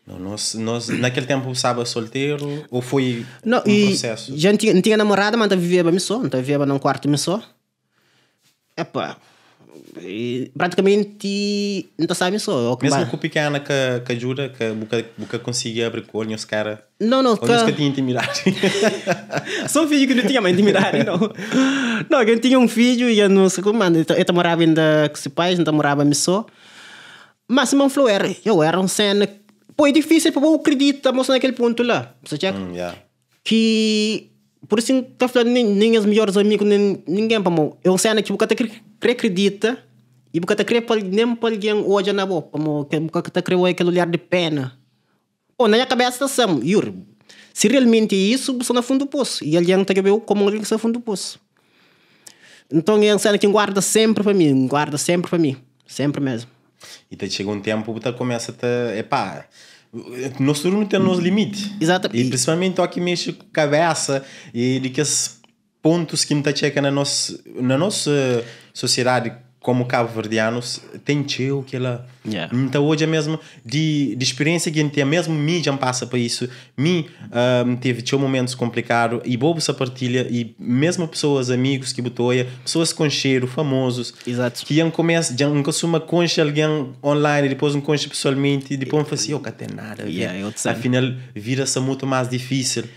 Não, nós, nós, naquele tempo estava solteiro ou foi
Não,
um
e
processo?
já não tinha, não tinha namorada, mas vivia me só, não vivia num quarto me só. Epá, e praticamente não sabe só.
Mesmo ku pequena que, que ajuda, que bu ka, bu ka conseguia abrir com olho, os cara.
Não, não,
Ou
que...
que tinha intimidade.
Só um filho que não tinha mais intimidade, não. Não, eu tinha um filho e eu não sei como, mano, eu morava ainda com os pais, não morava me só. Mas irmão falou, era, eu era um cena. Pô, é difícil para eu acreditar, moça, naquele ponto lá. Você checa?
Yeah.
Que por isso tá falando nem, nem os melhores amigos, nem ninguém para mim. É uma cena que você até acredita E bu ka ta kre pa nem pa algen odja na bo, pamo bu ka ta kre odja kel olhar di pena. Pô, na nha kabesa ta sam, Yuri, si realmenti é isu, bu sta na fundu posu. I algen ta djobe-u komu algen ki sta na fundu posu. Nton é un sena ki N guarda senpri pa mi, N guarda senpri pa mi, senpri mesmu.
I ta txega un ténpu bu ta kumesa ta, epá, nos tudu nu ten nos limiti.
Izata.
I prinsipalmenti óki mexe ku kabesa i di kes pontus ki N ta txeka na nos, na nos sosiedadi komu kabuverdianus ten txeu kela.
Yeah.
N ta odja mesmu di, di spiriensia ki N ten, mesmu mi dja N pasa pa isu, mi N tevi txeu momentus konplikadu i bo bu sa partilha i mesmu pesoas, amigus ki bu ta oia, pesoas konxedu, famozus,
Izatu.
ki dja N komesa, dja N kostuma konxe algen online, dipôs N konxe pesoalmenti, dipôs N fla si, oh ka ten nada a ver.
Yeah, é otu sena.
Afinal vida sta mutu más difísil.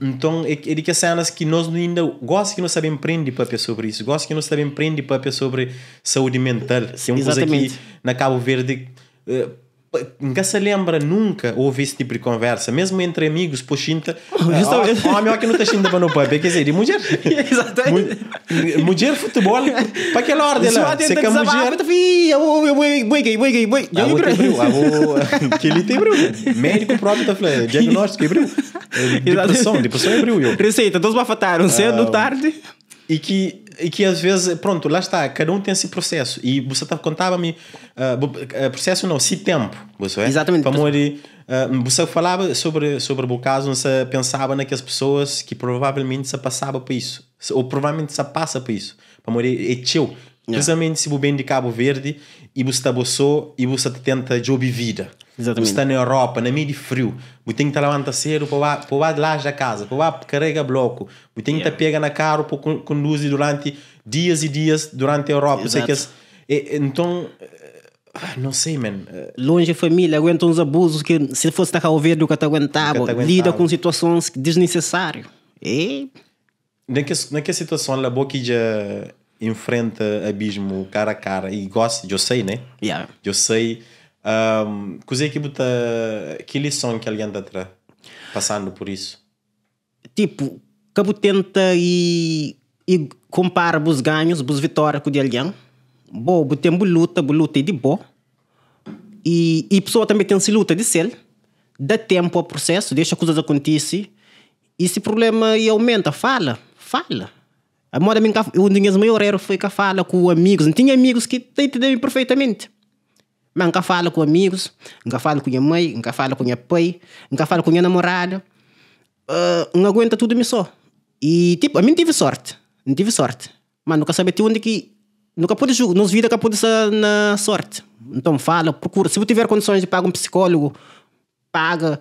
Nton, é di kes sénas ki nos nu inda gosi ki nu sta ben prende pâpia sobri isu, gosi ki nu sta ben prende pâpia sobri saúdi mental, ki é un kuza ki na Kabu Verdi N ka sa lenbra nunka ovi es tipu di konversa, mesmu entri amigus, po xinta, ómi óki nu ta xinta pa nu pâpia, kes é di mudjer. Mudjer futebol, pa kel órdi la, se ka mudjer. Abo ta briu, abo, kel-li ta briu, médiku própi ta fla, diagnóstiku é briu, depreson, depreson é briu, yo.
Receita, 2 bafatadu, um cedo, um tarde.
E ki, e ki às vezes, pronto, lá está, cada um tem esse processo. E você tá contava-me, uh, processo não, se tempo, você é?
Exatamente.
Pamodi, uh, você falava sobre, sobre o caso, você pensava naquelas pessoas que provavelmente se passava por isso, ou provavelmente se passa por isso. Pamodi é teu. Principalmente se bu ben di Cabo Verde e bu sta bo só e bu sta ta tenta djobe vida.
Exatamente.
Bu sta na Europa, na meio di frio. Bu tem que ta levanta cedo pa ba, pa ba laja casa, pa ba carrega bloco. Bu tem que ta pega na carro pa conduzi durante dias e dias durante a Europa. Sei
Exato.
que es, e, então, não sei, man.
Longe família, aguenta uns abusos que se fosse na Cabo Verde nunca te aguentava.
Nunca te aguentava.
Lida com situações desnecessárias. E
Naquela situação lá, bo que já enfrenta abismo cara a cara e gosta, eu sei, né?
Yeah.
Eu sei. Coisa que bota, que lição que alguém tá passando por isso?
Tipo, que bu tenta e compara os ganhos, os vitórias com de alguém. Bo, bu tem bu luta, bu luta é de bo. E pessoa também tem se luta de ser. Dá tempo ao processo, deixa coisas acontecer. E se problema e aumenta, fala, fala. A moda minha, um dos meus maiores erros foi que fala com amigos. Não tinha amigos que te entendem perfeitamente. Mas nunca fala com amigos, nunca fala com minha mãe, nunca fala com minha pai, nunca fala com minha namorada. Não aguenta tudo me só. E tipo, a mim tive sorte, não tive sorte. Mas nunca sabe onde que nunca pode julgar, nos vida que pode ser na sorte. Então fala, procura. Se você tiver condições de pagar um psicólogo, paga.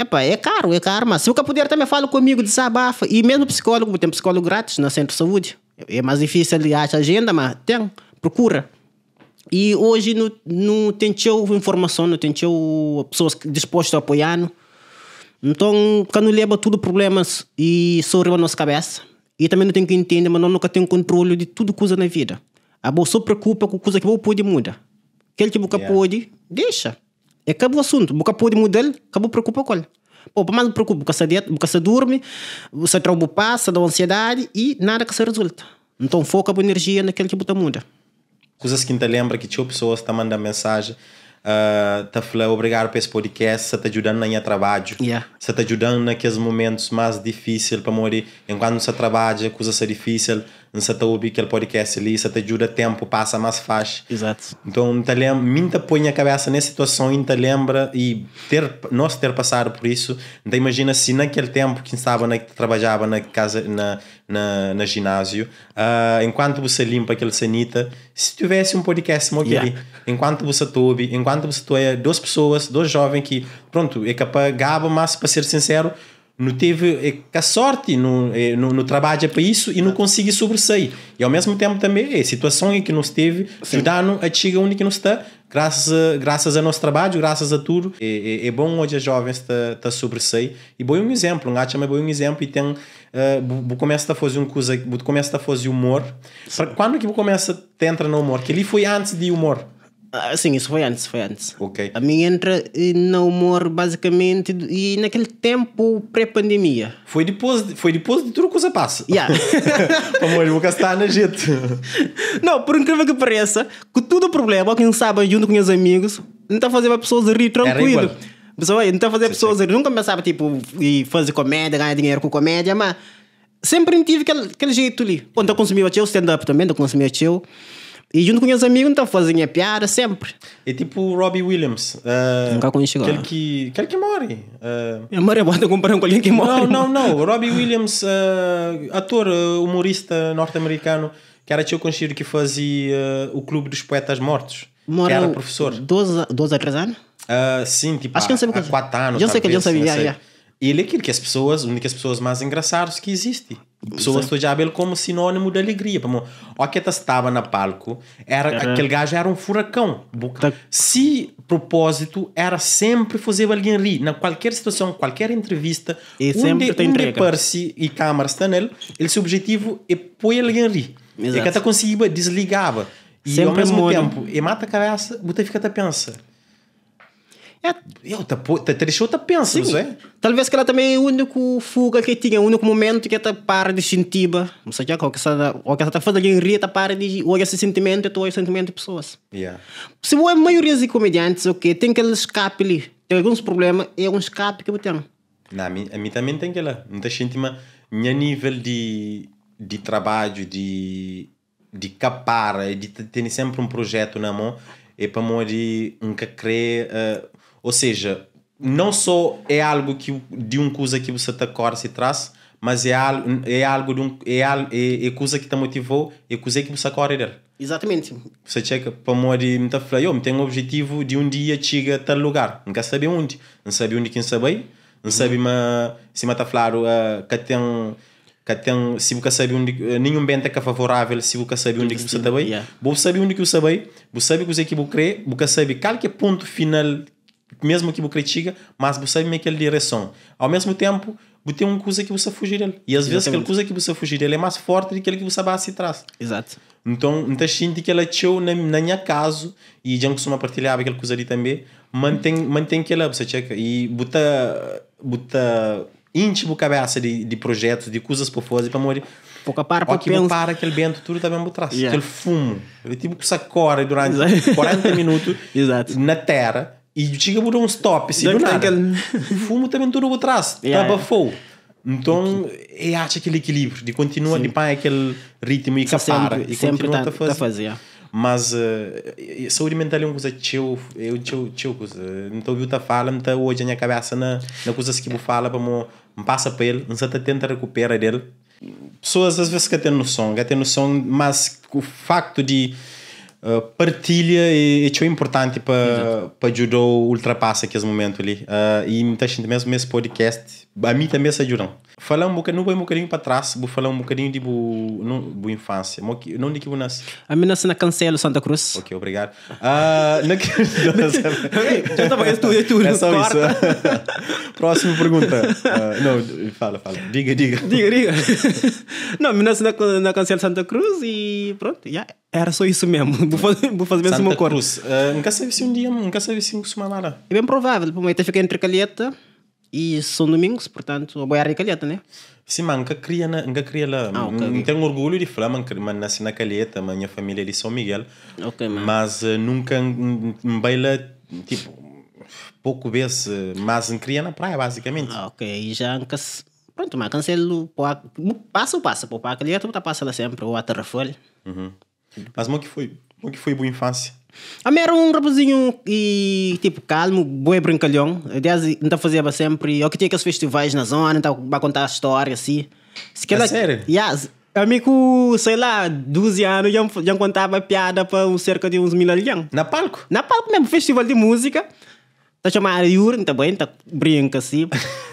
Epa, é caro, mas se eu puder também falo comigo, desabafa. E mesmo psicólogo, tem psicólogo grátis no centro de saúde. É mais difícil de achar agenda, mas tem, procura. E hoje não tem teu informação, não tem teu pessoas dispostas a apoiar. Então, quando leva tudo problemas e sorri na nossa cabeça. E também não tem que entender, mas nós nunca tem controle de tudo coisa na vida. A boa só preocupa com coisa que você pode mudar. Aquele que você pode, deixa. É acabou o assunto, você pode mudar, acabou preocupa com ele. Pô, por mais preocupa, você dieta, você dorme, você trova passa, dá ansiedade e nada que se resulta. Então foca a energia naquele que você muda.
Coisas que te lembra que tinha pessoas que mandam mensagem, tá falando obrigado por esse podcast, você tá ajudando na minha trabalho, você tá ajudando naqueles momentos mais difíceis para morrer. Enquanto você trabalha, coisa é difícil, você tá ouvindo aquele podcast ali, você te ajuda, tempo passa mais fácil.
Exato.
Então, te lembra, mim te põe a cabeça nessa situação e te lembra e ter, nós ter passado por isso. Então, imagina se naquele tempo que estava na, que trabalhava na casa, na ginásio, enquanto você limpa aquele sanita, se tivesse um podcast como aquele, enquanto você ouve, enquanto você é duas pessoas, dois jovens que, pronto, é capaz, gaba, mas para ser sincero, não teve a sorte no trabalho para isso e não consegui sobressair. E ao mesmo tempo também é a situação em que nos teve ajudando a chegar onde que nos está, graças ao nosso trabalho, graças a tudo. É bom hoje a jovens tá sobressair. E bom um exemplo, um acha mas bom um exemplo e tem bu começa a fazer uma coisa, bu começa a fazer humor. Pra, quando que bu começa a entrar no humor? Que ali foi antes de humor.
Ah, sim, isso foi antes, foi antes.
Ok.
A mim entra na humor basicamente e naquele tempo pré-pandemia.
Foi depois de tudo coisa passa.
Yeah.
Amor, vou gastar na gente.
Não, por incrível que pareça, com todo o problema, quem sabe junto com os amigos, não está fazendo as pessoas rir tranquilo. Pessoa, não está fazendo pessoas rir. Nunca pensava tipo e fazer comédia, ganhar dinheiro com comédia, mas sempre tive aquele jeito ali. Quando eu consumia o stand-up também, eu consumia teu. E junto com os amigos, então fazia piada sempre.
É tipo o Robbie Williams.
Nunca conheci
aquele que morre.
A Maria bota comparando com alguém que morre.
Não. O Robbie Williams, ator, humorista norte-americano, que era tio conhecido que fazia o Clube dos Poetas Mortos.
Morreu
que era professor.
12 a 3 anos?
Sim, tipo
acho que
há 4 anos.
Eu sei que eu sabia, yeah.
Ele é aquilo que as pessoas, uma das pessoas mais engraçadas que existe. Pessoas olhavam ele como sinônimo de alegria. O que estava na palco, era, aquele gajo era um furacão. Se propósito era sempre fazer alguém rir. Na qualquer situação, qualquer entrevista,
e sempre
onde aparece e câmera está nele, ele, seu objetivo é pôr alguém rir.
Exato.
E que até conseguia, desligava. E
sempre
ao mesmo tempo, e mata a cabeça, você fica a pensar. Eu, te deixou te pensa, não é?
Talvez que ela também é o único fuga que tinha, o único momento que ela para de sentir, não sei o que ela está fazendo alguém rir, para de olhar esse sentimento, tu olha o sentimento de pessoas.
Yeah.
Se a maioria dos comediantes, ok, tem aquele escape ali, tem alguns problemas, é um escape que eu tenho.
Não, a mim também tem aquela. Muita gente, mas meu nível de trabalho, de capar, de ter sempre um projeto na mão, é para morrer nunca crer. Ou seja, não só é algo que de uma coisa que você te acorda e traz, mas é algo de um, é coisa que te motivou, é coisa que você acorda dele.
Exatamente.
Você chega para morrer, me fala, eu tenho um objetivo de um dia chegar a tal lugar, nunca sabe onde, não sabe onde quem sabe, não sabe mas se me tá falando que tem se você sabe onde nenhum bem é favorável, se você sabe onde que você está bem, você sabe onde que você vai, você sabe o que você crê, você sabe qual que é ponto final mesmo que você critica, mas você sabe aquela direção. Ao mesmo tempo, você tem uma coisa que você fugir dele. E às vezes aquela coisa que você fugir dele é mais forte do que aquele que você bate atrás.
Exato.
Então, muita gente que ela tcheu na minha casa, e já costuma partilhar aquela coisa ali também, mantém aquela, você checa, e bota íntimo cabeça de projetos, de coisas para fazer, para morrer.
Pouca para para
pensar. Para aquele vento, tudo também por trás.
Yeah.
Aquele fumo. É tipo que se corre durante 40 minutos.
Exato.
Na terra. E chega por um stop, assim, do nada.
Aquele...
Fumo também tudo por trás.
Yeah,
abafou. Então, eu acho aquele equilíbrio de continua de pá aquele ritmo e capara.
Sempre,
e
sempre
continua
tá,
a fazer.
Tá fazer, yeah.
Mas saúde mental é uma coisa teu, eu teu coisa. Então eu tá fala, então hoje a minha cabeça na coisa que eu fala para me passa para ele, não se tenta recuperar dele. Pessoas às vezes que têm noção, mas o facto de partilha é importante para ajudar ultrapassa aquele momento ali. E muita gente mesmo esse podcast, a mim também se ajudam. Falar um bocadinho, não vou um bocadinho para trás, vou falar um bocadinho de boa infância. Não de que eu nasci.
A mim nasci na Cancelo, Santa Cruz.
Ok, obrigado.
Já estava tudo.
É só isso. Próxima pergunta. Não, fala. Diga.
Diga. Não, me nasci na Cancelo, Santa Cruz e pronto, já. Era só isso mesmo. Vou fazer mesmo o meu corpo.
Cruz. Nunca sabia se um dia, nunca sabia se costuma lá.
É bem provável, porque eu fiquei entre Calheta e São Domingos, portanto, a boiar de Calheta, né?
Sim, mas nunca queria lá.
Ah, okay,
não tenho orgulho de falar, mas nasci na Calheta, minha família é de São Miguel.
Ok, mano.
Mas nunca me baila, tipo, pouco vezes, mas me cria na praia, basicamente.
Ah, ok. E já nunca. Pronto, mas cancelo. Passa ou passa, pô, para a Calheta, passa lá sempre, ou a Tarrafolha.
Uhum. Mas como que foi boa infância?
A mim era um rapazinho e, tipo, calmo, bué brincalhão. Aliás, então fazia sempre... Eu que tinha aqueles festivais na zona, então vai contar a história, assim. Se
É sério?
Yeah, a mim com, sei lá, 12 anos, já contava piada para cerca de uns 1000 alguém.
Na palco?
Na palco mesmo, festival de música. Tá chamando Yuri, tá bem, tá brinca assim.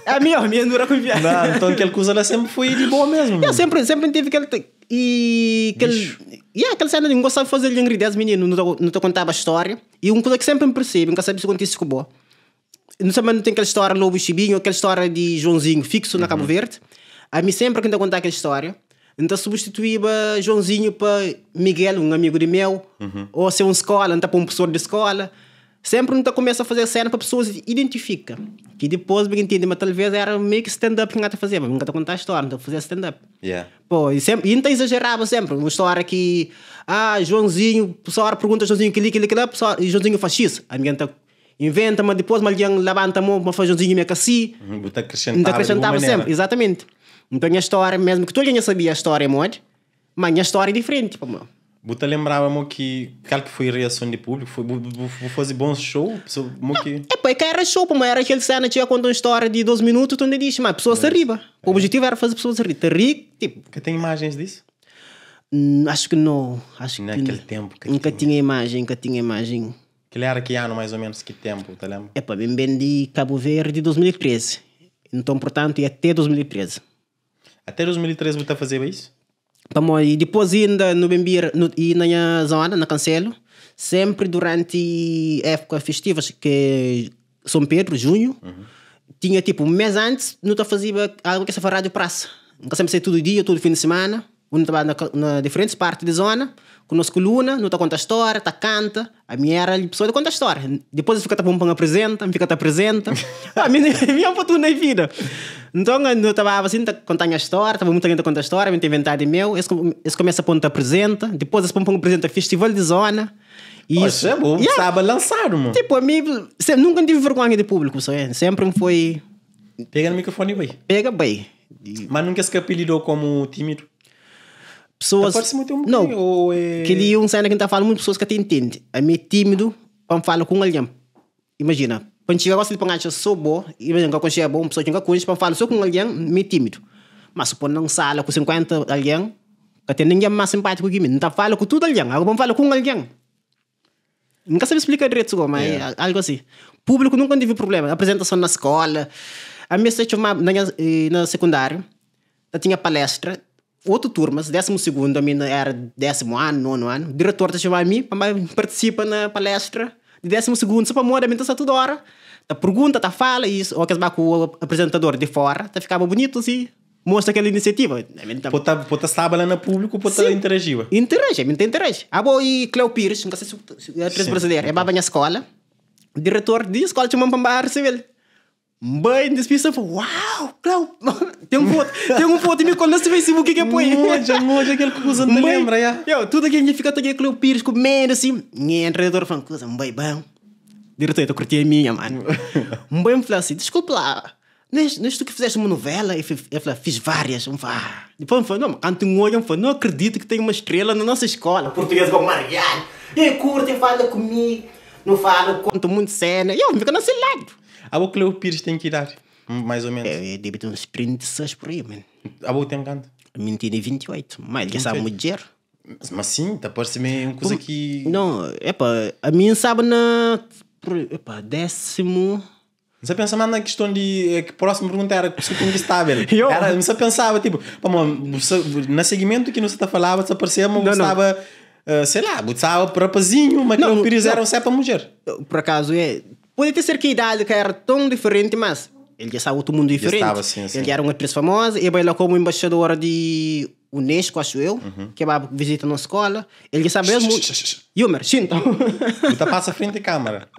A minha não era confiar.
Não, então aquele coisa lá sempre foi de boa mesmo.
Eu sempre tive aquele... E aquele, yeah, aquele cena de não gostava de fazer lhe 10 menino, não te contava a história. E uma coisa que sempre me percebo, nunca sabia se conta isso com boa. Não sei, mas não tem aquela história Lobo e Chibinho, aquela história de Joãozinho fixo na Cabo Verde. A mim sempre que eu contar aquela história, N ta substituíba Joãozinho pa Miguel, un amigu di meu, ô se un skola, N ta poi un profesor di skola. Sempri N ta kumesa faze sena pa pesoas identifika. Ki dipôs ben intende ma talvês era meio ki stand-up ki N ta fazeba. N ka ta konta stória, N ta fazeba stand-up. Pô, i sempri, i N ta izajeraba sempri. Un stória ki, ah, Joãozinho, pessoa pergunta Joãozinho kel-li, kel-li, kel-la, pessoa, i Joãozinho faz X. Algen ta inventa, ma dipôs ma algen labanta mô ma fla Joãozinho mi é ka si.
Bu ta akresentaba di alguma manera. N ta akresentaba sempri,
izatamenti. Nton nha stória, mesmu ki tudu algen dja sabia stória modi, Ma nha stória é diferenti pamodi.
Bu ta lenbraba mo ki kal ki foi reason di públiku? Foi bu bu bu faze bons show? Pessoa mo ki.
É pa ka era show pamodi era kel sena txiga konta un stória di 2 minutu tu nda dixi ma pesoas ta riba. Objetivu era faze pesoas ri, ta ri tipo.
Ka ten imajens disu?
Acho ki no, acho ki.
Na kel tempu
ka tinha. Nka tinha imajen, nka tinha imajen.
Kel era ki anu mais ou menos ki tempu bu ta lenbra?
É pa mi n ben di Kabu Verdi 2013, nton purtantu é até 2013.
Até 2013 bu ta fazeba isu?
Pamodi dipôs inda nu ben bira nu i na nha zona, na Kanselu, senpri duranti épuka festivas ki é Son Pedru, junhu, tinha tipu un mês antis nu ta fazeba algu ki es ta fla rádiu prasa. N ka sabe si é tudu dia, tudu fin di simana, nu ta ba na diferentis parti di zona ku nos kuluna, nu ta konta stória, ta kanta. Ami era pesoa di konta stória. Dipôs es fika ta pô-m pa N aprizenta, N fika ta aprizenta. Ami mi é un futuru na vida. Nton, nu ta baba asin, ta konta nha stória, ta ba muita algen ta konta stória, mi ta inventaba di meu. Es es kumesa pô-m ta aprizenta, dipôs es pô-m pa N aprizenta festival di zona.
I Oxa, bu
Yeah.
staba lansadu, mo.
Tipo, ami se, nunka N tive vergonha di públiku, so é, senpri N foi
Pega na mikrofoni i bai.
pega, bai.
Ma nunka es ka apelidou komu tímidu?
Pessoas.
Ta parse-m ten un
Não,
bocadinho, ou é.
kel-li é un sena ki N ta fala, muitas pessoas ka ta intende. Ami é tímidu pa N fala ku un algen. Imajina, pa N txiga gosi li pa N atxa so bo, imajina N ka konxe bo, un pessoa ki N ka konxe, pa N fala so ku un algen, mi é tímidu. Ma si pô-m na un sala ku 50 algen, ka ten ningen más sinpátiku ki mi. N ta fala ku tudu algen, agora pa N fala ku un algen, N ka sabe splika dretu go, ma é algu asi. Públiku nunka N tive prubléma. Aprizentason na skóla, ami es ta txoma na nha na sekundáriu, ta tinha palestra, otu turmas, désimu sigundu, ami na éra désimu anu, nonu anu, diretor ta txoma mi pa N bai partisipa na palestra di désimu sigundu, so pamodi ami N ta sta tudu óra ta pergunta, ta fala, i óki es ba ku aprizentador di fóra, ta fikaba bunitu si. Mostra kel inisiativa.
Po ta, po ta staba la na públiku, po ta interajiba.
Interaji, ami ta interaji. Abo i Cleo Pires, N ka sa si atriz brasileira, e baba nha skola, diretor di skola txoma-m pa N ba resebe-l. N bai, N dispidi, N fla, uau, Cleo! Ten un fotu, ten un fotu mi ku el na se Facebook ki el poi.
N odja, N odja kel kuza, N ta lenbra, ya.
Yo, tudu algen dja fika ta odja Cleo Pires ku medu asin. N entra, diretor fla-m kuza, N bai, ben. Diretor, el ta kurti ami, nha manu. N bai, N fla asin, diskulpa la. Nes nes tu ki fizeste uma novela? El fla, fiz várias. N fla, ah. Dipôs N fla, não, kantu N odja, N fla, não acredito que tem uma estrela na nossa escola. Português igual mariadu. E curte, e fala ku mi, nu fala, conta monti sena. E eu N fika na se ladu.
Abo Cleo Pires tem ki idade, mais ou menos?
El debe ter uns 36 por aí, man.
Abo ten kantu?
Mi N tene 28, ma el dja sabe mudjer.
Mas sim, ta parse ma é un kuza ki.
Não, epa, ami N staba na, epa, désimu.
N sa pensa más na kiston di ki prósimu pergunta era si konkistaba el. Era, N sa pensaba tipo, pamo bu sa na segimentu ki nu sa ta falaba sa parseba ma bu staba sei lá, bu staba rapazinhu, ma kel piriz era un serta mudjer.
Por akazu é, pode ter ser ki idadi ka era ton diferenti mas el dja staba otu mundu diferenti. El dja era un atris famoza, el bai la komu embaxadora di Unesco, acho eu, ke ba visita nos skola. El dja sabe mesmu. Yumer, xinta.
Bu ta pasa frenti kamera.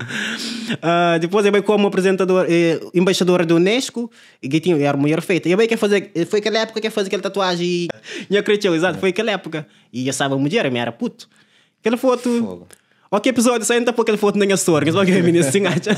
Dipôs el bai komu apresentador, embaixadora di Unesco, e ki tinha, era mulher feita. El bai ke faze, foi kel époka ke faze kel tatuaji. Nha kretxeu, exato, foi kel époka. E dja staba mudjer, ami era putu. Kel fotu.
Fogo.
Ó ki episódio sai, N ta pô kel fotu na nha story, nhos ba obi mi sin atxa.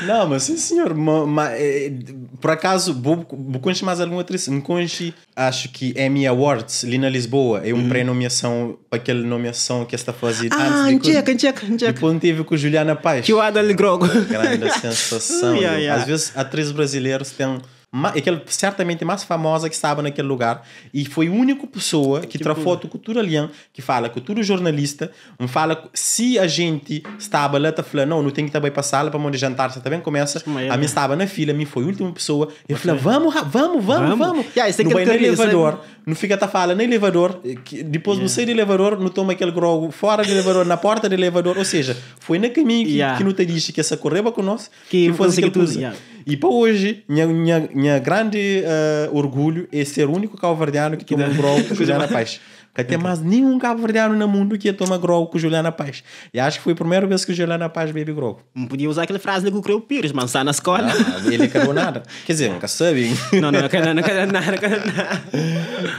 Não, mas sim senhor, ma, ma, eh, por acaso, bu, bu conhece mais alguma atriz? N conhece, acho que Emmy Awards, li na Lisboa, é um pré-nomeação, pa kel nomeação que esta faze
Ah,
antes de
N txeka, N txeka, N txeka.
Depois N teve com Juliana Paz.
Que o Adal Grogo.
Grande sensação.
Yeah,
eu.
yeah.
Às vezes, atrizes brasileiros têm ma, aquele certamente mais famosa que estava naquele lugar e foi a única pessoa que tra foto com tudo alguém que fala com tudo jornalista um fala se a gente estava lá tá falando não não tem que também passar lá para onde jantar você também começa
Mas
a mim estava na fila a mim foi a última pessoa e falou vamos vamos vamos
Vamos.
vamos
Yeah, isso é
não
aquele
vai no
carinho, sabe?
elevador não fica tá fala no elevador que depois não sai do elevador não toma aquele grogo fora do elevador na porta do elevador ou seja foi no caminho que,
Yeah.
que não te disse que essa correba conosco
Que
que foi
consegui
aquele
tudo,
coisa.
yeah.
E pa hoje, nha, nha, nha grande orgulho é ser único cabo-verdiano que toma um grog com Juliana Paz. Ka tem mais nenhum cabo-verdiano no mundo que ia tomar grog com Juliana Paz. E acho que foi a primeira vez que Juliana Paz bebe grog.
Não podia usar aquela frase do Creu Pires, mas está na escola.
Não, ele acabou nada. Quer dizer, nunca sabe.
Não, não, não, não, não, nada, nada.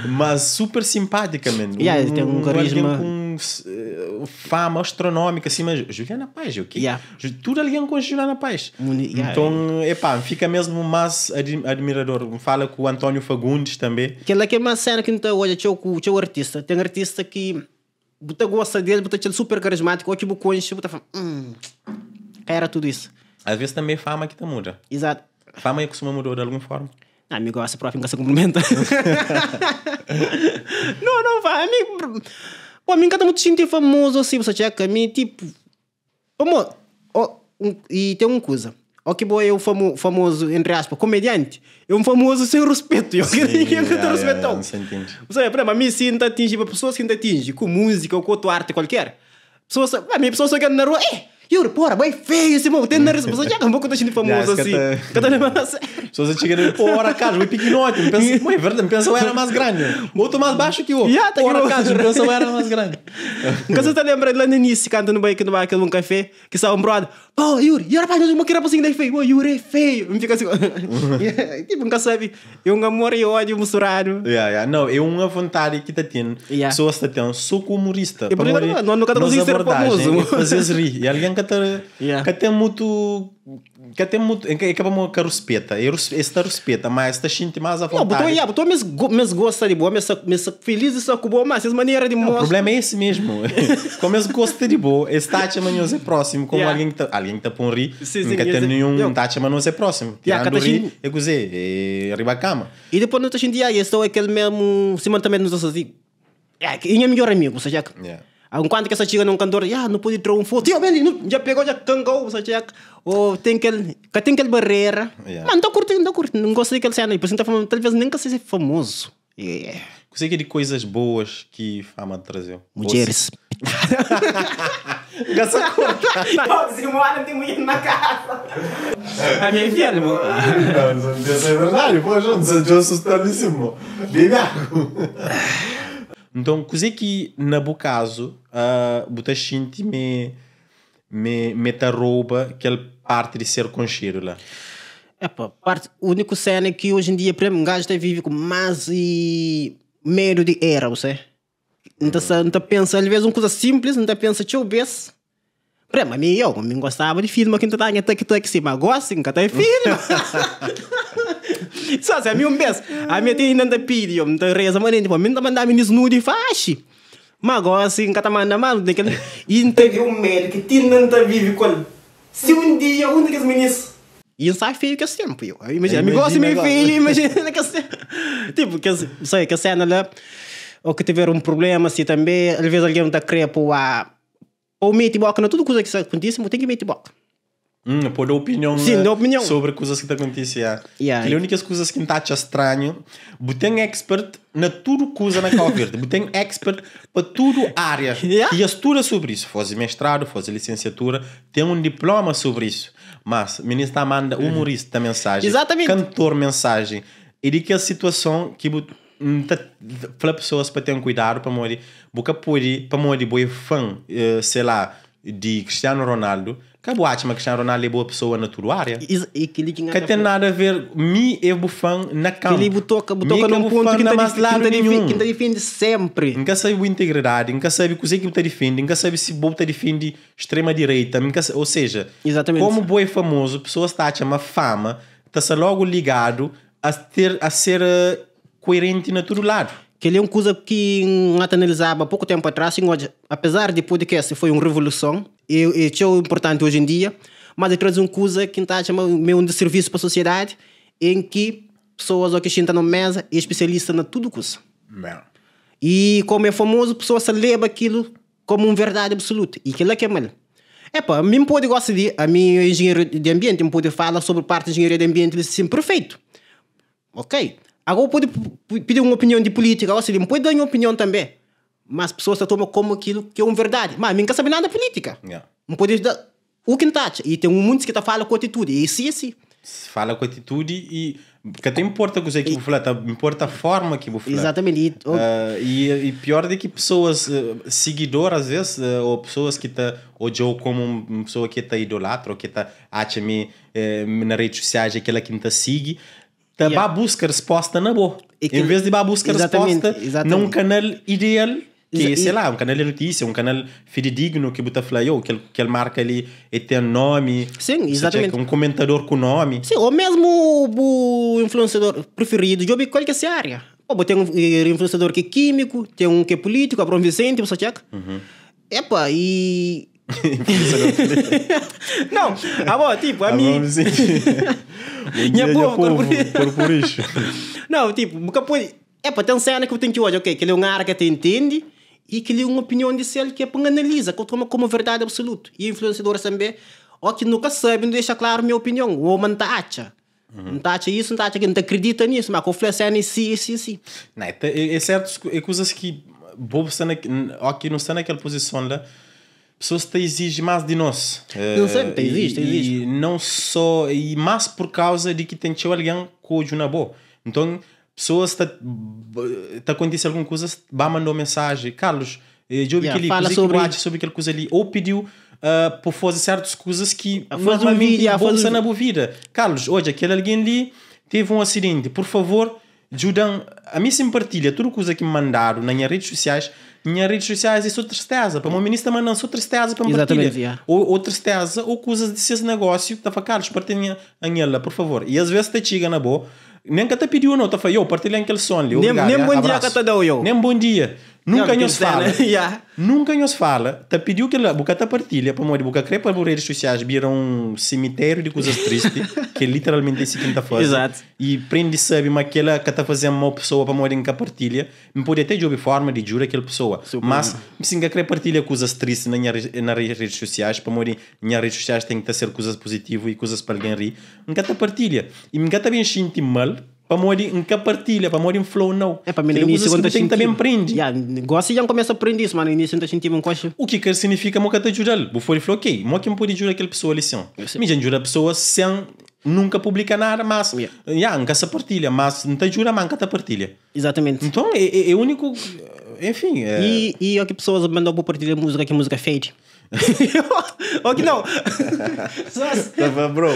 Mas super simpática, man.
Yeah, ele tem um carisma.
Alguém com fama astronómica, assim, mas Juliana Paz, o quê?
Yeah.
Tudo alguém com Juliana Paz.
Yeah.
Então, epá, fica mesmo mais admirador. Fala com o António Fagundes também.
Aquela que é uma cena que não está hoje, teu artista. Tem artista que você gosta dele, você é super carismático, ou tipo conche, você fala, era tudo isso.
Às vezes também fama que te muda.
Exato.
Fama é que costuma mudar de alguma forma.
Ah, amigo, essa própria nunca se cumprimenta. Não, não, vai, amigo. Pô, a mim nunca muito sentir famoso assim, você checa, a mim, tipo... Vamos, oh, e tem uma coisa. O que bom é o famoso, entre aspas, comediante. É um famoso sem respeito. Eu quero que eu te respeito.
Não se entende.
Você, por exemplo, a mim sim atinge, a pessoa que atinge, com música ou com outra arte qualquer. Pessoas, a minha pessoa só quer na rua, ei, Yuri, porra, bem feio esse irmão, tem nariz. Pessoa já um pouco tá sendo famoso assim.
Pessoas chegam, porra, cara, o pequenote, me pensa, é verdade, me pensa eu era mais grande. Outro mais baixo que eu. Porra, cara, me pensa eu era mais grande.
Nunca você tá lembrando lá no início, cantando no banco, no num café, que estava um brother, oh, Yuri, Yuri, rapaz, uma que rapazinho daí feio, oh, Yuri é feio. Me fica assim, tipo, nunca sabe, é um amor e ódio misturado.
Yeah. Não, é uma vontade que tá tendo, pessoas tá tendo, sou como humorista.
Não, nunca tá conseguindo ser famoso.
Fazer rir, e alguém que que tem muito que tem muito é que vamos que respeita está respeita mas está sente mais à vontade.
Não, botou mesmo gosta de boa, mesmo feliz e só com boa, mas essa maneira de
mostrar. O problema é esse mesmo. Como mesmo gosta de boa, está te amanhã é próximo, como alguém que tá por rir, nunca tem nenhum tá te amanhã é próximo. Tirando rir, é cozer, é riba cama.
E depois não está sentindo, esse é aquele mesmo, se também nos assim. É, e é melhor amigo, ou seja, enquanto que essa chega num cantor, ah, não pode tirar um foto, já pegou, já cangou, ou tem aquela barreira.
Yeah.
Mas não estou curtindo, não gosto daquela cena, e por isso talvez nem que seja famoso. Yeah.
Você que de coisas boas que fama te trazeu?
Mulheres.
Gasta corta.
Não tem mulher na casa. A minha filha, irmão.
Não, isso é verdade, pô, eu assustadíssimo. Bebe água. Então, coisa que, no caso, você sente me te rouba aquela parte de ser concheiro lá.
É, pá, parte, o único cena é que hoje em dia, para mim, um gajo vive com mais e medo de erro, você. Então, então pensa, às vezes, uma coisa simples, então pensa, deixa eu ver. Para mim, eu não gostava de filme, que não tá que sim, mas gosto, nunca tem filme. Só se a mim um beijo, a minha tem ainda pede, eu não reza, mas nem tipo, a mim não manda meninos nude e faz. Mas agora assim, nunca tá mandando mal, e teve um medo que ti não tá vive com ele. Se um dia um daqueles meninos e não sai feio que é sempre, eu. Imagina, me gosta meio feio, imagina que é sempre. Tipo, que sei que a cena lá, ou que tiver um problema assim também, às vezes alguém tá querendo pôr a ou mete boca na tudo coisa que acontece, mas tem que meter boca.
Pôr a opinião,
sim, da opinião
sobre coisas que te acontecem. Yeah.
Yeah.
Que a única coisa que me está estranho, tem expert na tudo coisa na Cabo Verde, tem expert para tudo área.
Yeah.
E estuda sobre isso, faz mestrado, faz licenciatura, tem um diploma sobre isso. Mas ministro manda humorista mensagem,
exatamente,
cantor mensagem. E de que a situação que fala pessoas para ter um cuidado para morrer, boca pode para morrer boa fã, sei lá, de Cristiano Ronaldo. Acabou ótimo, Cristiano Ronaldo é boa pessoa na tua área.
E que
que tem nada a ver, me é bufão na campo.
Que ele toca num ponto que não te defende sempre.
Nunca sabe a integridade, nunca sabe o que te defende, nunca sabe se bom te defende extrema direita, nunca, ou seja,
exatamente,
como boi famoso, pessoas está a chamar fama, está-se logo ligado a ser coerente na todo lado.
Que ele é uma coisa que analisava há pouco tempo atrás, assim, apesar de podcast foi uma revolução, e é importante hoje em dia, mas ele traz uma coisa que está chamando meio um serviço para a sociedade, em que pessoas que sentam na mesa e especialista na tudo coisa.
Não.
E como é famoso, pessoas se leva aquilo como uma verdade absoluta. E aquilo é que é mal. Epa, a mim pode gostar de, a mim engenheiro de ambiente, me pode falar sobre parte de engenharia de ambiente, ele se perfeito. Ok. Agora pode pedir uma opinião de política, ou seja, pode dar uma opinião também. Mas as pessoas tomam como aquilo que é uma verdade. Mas ninguém sabe nada de política.
Yeah.
Não pode dar o que está. E tem muitos que tá falando com atitude. E sim, sim.
Fala ku atitudi i ka ta inporta kuzê ki bu fla, ta inporta forma ki bu fla.
Exatamente. E, oh,
E pior di ki pessoas, sigidor às vezes, ou pessoas ki ta odja-u komu un pessoa ki ta idolatra ou ki ta atxa mi na redes sociais é kela ki N ta sigi, ta ba buska resposta na bo. Em vez di ba buska resposta na un kanal ideal, ki é, sei lá, un kanal di notísia, un kanal fidedigno ki bu ta fla, yo, kel marka li e ten nomi,
Sim, exatamente.
Un komentador ku nomi.
Sim, ou mesmu bu influenciador preferidu, djobe kual ki é se área. Pô, bu ten un influenciador ki é kímiku, ten un ki é pulítiku, Abraão Vicente, bu sta txeka. Epa, e. Não, abo, tipo, a mim.
Nha povo, corpo rixo.
Não, tipo, bu pode. Epa, tem cena que eu tenho que olhar, ok, que ele é um área que te entende e que ele é uma opinião de ser que é para analisa, que eu tomo como verdade absoluta. E influenciadores também, ou que nunca sabe, não deixa claro minha opinião, o homem tá acha. Não tá acha isso, não tá acha que não acredita nisso, mas que eu falei cena e sim, sim, sim.
Não, é certo, é coisas que bobo está na, ok, não está naquela posição lá, pessoas te exigem mais de nós.
Não sei, te exige, te exige.
E não só, e mais por causa de que tem alguém com na boa. Então, pessoas tá acontece alguma coisa, vai mandar mensagem, Carlos, eu vi
fala sobre
sobre aquela coisa ali, ou pediu por fazer certas coisas que normalmente bolsa na boa vida. Carlos, hoje aquele alguém ali teve um acidente, por favor, ajudam. A mim se partilha tudo coisa que me mandaram nas minhas redes sociais. Minhas redes sociais é só tristeza. Para o meu ministro mandam só tristeza para me partilhar.
Yeah.
Ou tristeza, ou coisas desse negócio. Tá falando, Carlos, partilha a por favor. E às vezes te chega na boa, nem que te pediu não, tá falando, eu partilha aquele som ali.
Nem, nem bom dia que te dou eu.
Nem bom dia. Nunca nos fala. Nunca nos fala. Te pediu que ela, boca te partilha, para morrer, boca crê para as redes sociais vira um cemitério de coisas tristes, que é literalmente isso que tá fazendo.
Exato.
E prende sabe, mas aquela que tá fazendo uma pessoa para morrer em que partilha, me pode até de forma de jurar aquela pessoa.
Super.
Mas se que querer partilha coisas tristes nas redes sociais, para morrer, nas redes sociais tem que ser coisas positivas e coisas para alguém rir. Nunca te partilha. E nunca também sente mal. Para morrer, nunca partilha, para morrer em flow, não.
É, para mim no início, quando
tem também prende.
Yeah, gosto já começa a aprender isso, mas no início não sentindo um coche.
O que significa que te ajuda? Vou falar, ok, mo que me pode ajudar aquela pessoa ali, sim. Me ajuda a pessoa sem nunca publica nada, mas yeah, nunca se partilha, mas não te ajuda, mas nunca te partilha.
Exatamente.
Então é único, enfim. É...
E o que pessoas mandam para partilhar música, que música fade. Ok, não.
Tava, bro.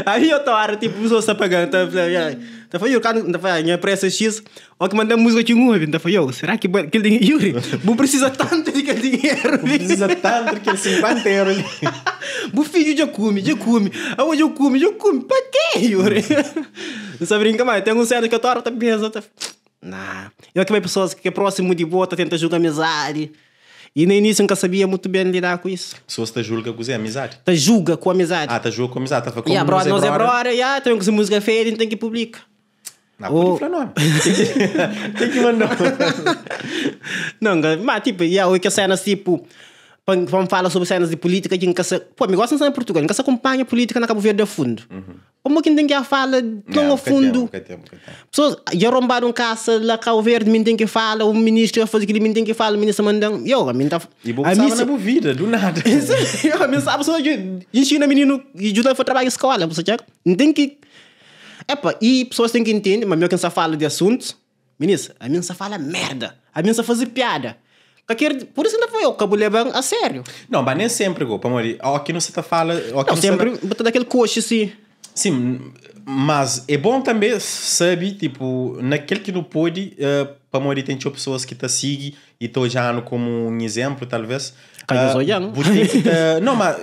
Aí eu tô, tipo, pessoas tá pagando, tá falando, eu cara, tá falando, minha pressa X, ó que manda música de um, tá falando, será que aquele dinheiro, Yuri, não precisa tanto de aquele dinheiro,
não precisa tanto que 50 euros.
O filho já come, aonde eu come, pra quê, Yuri? Não sabe brincar mais, tem um certo que eu tô, tá pensa, tá. Nah. Eu que vai pessoas que é próximo de boa, tá tentando julgar amizade. E no início nunca sabia muito bem lidar com isso.
Pessoas te julgam com a amizade?
Te julga com a amizade.
Ah, te julga com a amizade. Tá falando,
yeah, brother, nós é brother, yeah, tem que ser música feia, tem que publicar.
Não, pode falar nome. Tem que mandar.
Não, mas tipo, yeah, o que a cena tipo, vamos falar sobre cenas de política que nunca se... Pô, me gosto de em Portugal, nunca se acompanha política na Cabo Verde a fundo. Como que ninguém fala tão a fundo? Pessoas já rombaram caça lá Cabo Verde, ninguém que fala, o ministro faz aquilo, ninguém que fala, o ministro mandando. Eu, a mim tá.
E vou sabe na vida, do nada.
Eu, a mim sabe só ensina menino e ajuda a trabalhar na escola, você já não tem que. Epa, e pessoas têm que entender, mas meu que só fala de assuntos, ministro, a mim só fala merda, a mim só faz piada. Por isso não foi eu, acabo levando a sério.
Não, mas nem sempre, go, para morrer. Aqui não se tá fala,
não, sempre botar daquele coxo assim.
Sim, mas é bom também saber, tipo, naquele que não pode, para morrer tem pessoas que te seguem e estão já como um exemplo, talvez. Não, mas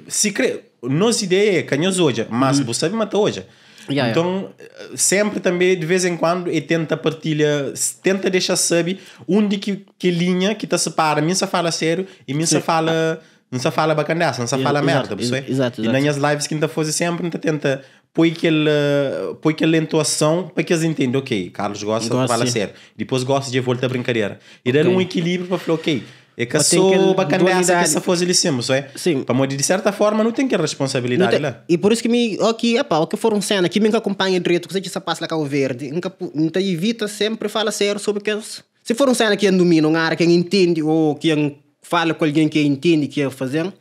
se crê, nossa ideia é que nós hoje, mas você sabe matar hoje.
Yeah,
então, sempre também, de vez em quando, e tenta partilha, tenta deixar saber onde que linha que te separa. Mim se fala sério e mim se fala, não se fala bacandaça, não se fala merda,
exato, exato.
E nas minhas lives que ainda fazem sempre, ainda tenta pôr aquela entoação para que eles entendam, ok, Carlos gosta de falar sério, depois gosta de volta a brincadeira. E dar um equilíbrio para falar, ok, é que sou bacandaça que se fosse ali sempre, só é?
Sim.
Para de certa forma, não tem que responsabilidade
tem,
lá.
E por isso que me, ok, epa, o que for um cena que me acompanha direito, que você passa lá Cabo Verde, nunca, nunca evita sempre fala sério sobre que se for um cena que domina, uma área que entende ou que fala com alguém que entende que é fazendo,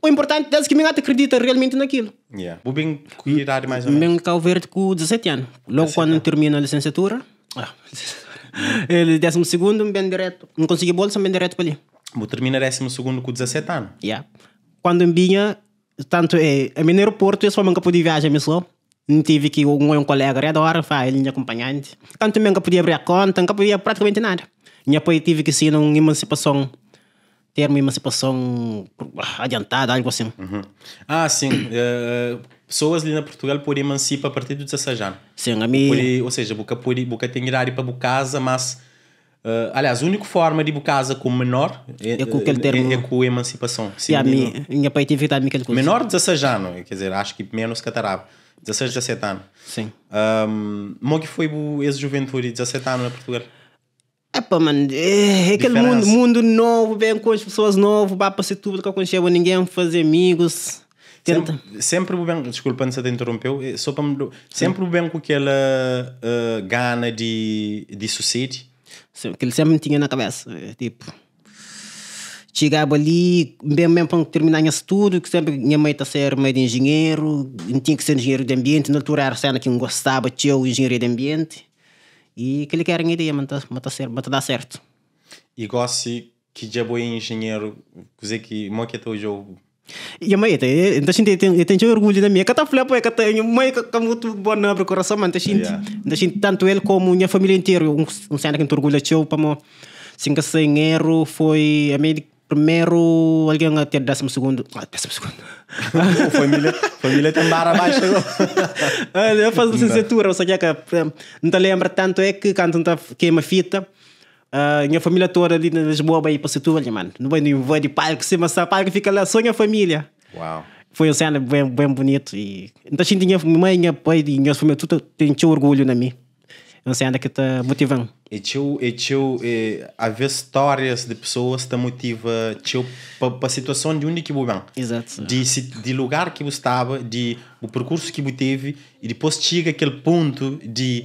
o importante é que me acredita realmente naquilo.
Yeah. Bu ben ku ki idadi mais ou
N
menos?
ben Cabo Verde ku 17 anu. Logu kuandu N tirmina lisensiatura, ah, lisensiatura, désimu sigundu N ben diretu, N konsigi bolsa N ben diretu pa li.
Bu tirmina désimu sigundu ku 17 anu?
Yeah. Kuandu N binha, tantu é, ami na aeroportu es fla ma N ka pudi viaja mi so, N tive ki un un kolega redor, N fla el nha kunpanhanti. Tantu mi N ka podia abri a konta, N ka podia pratikamenti nada. Nha pai tive ki sina un emansipason Termu emansipason adiantadu, algu asin.
Ah, sin. Pesoas li na Purtugal pode emansipa a partir di 16 anu.
Sin, ami.
Bu pode, ou seja, bu ka pode, bu ka ten idadi pa bu kaza, mas, aliás, uniku forma di bu kaza ku menor
É ku kel termu.
é ku emansipason. Si
Ya,
mininu.
mi, nha pai tive ki da-mi kel kuza.
Menor di 16 anu, ker dizer, acho ki menus ka ta daba. 16, 17 anu.
Sin.
Mo ki foi bu es juventudi, 17 anu na Purtugal?
Epa man, é kel mundu, mundu novu, ben konxe pesoas novu, ba pa Setúbal ka konxeba ningen, faze amigus, tenta.
Senpri bu ben, diskulpa N sa ta interompeu, so pa N, senpri bu ben ku kel gana di susedi?
Sim, kel senpri N tinha na kabesa, tipo, txigaba li, N ben mesmu pa N tirmina nha studu, ki senpri nha mai ta ser mai di injinheru, N tinha ki ser injinheru di anbienti, na altura era sena ki N gostaba txeu, injinharia di anbienti. I kel-li ki éra nha ideia, ma N ta, ma ta ser, ma ta da sértu.
I gósi ki dja bo é injinheru, kuzê ki, mô ki el ta odja-u?
Nha mai, el ta, N ta xinti, el ten txeu orgulhu na mi. El ka ta fla pa el ka ta, nha mai ka ka mutu bon na abri kurason, ma N ta xinti, N ta xinti tantu el komu nha família interu. Un séna ki N ta orgulha txeu pamó si N ka sta en eru foi ami di Primeru algen a ter désimu segundu, ah, désimu segundu.
Oh, família, família tem barra baixa go.
Eu faço licenciatura, só que é que não te lembra tanto é que quando não queima fita, uh, minha família toda ali na Lisboa vai para Setúbal, mano. Não vai nem vai de palco, se mas palco fica lá só minha família.
Uau.
Foi uma cena bem, bem bonito e então assim tinha mãe, minha pai e minha família tudo tem orgulho na mim. É un sena ki ta motiva-m.
É txeu, é txeu, é, avê stórias di pesoas ta motiva txeu pa, pa situason di undi ki bu ben.
Exato.
Di, si, di lugar ki bu staba, di bu perkursu ki bu tevi i dipôs txiga kel pontu di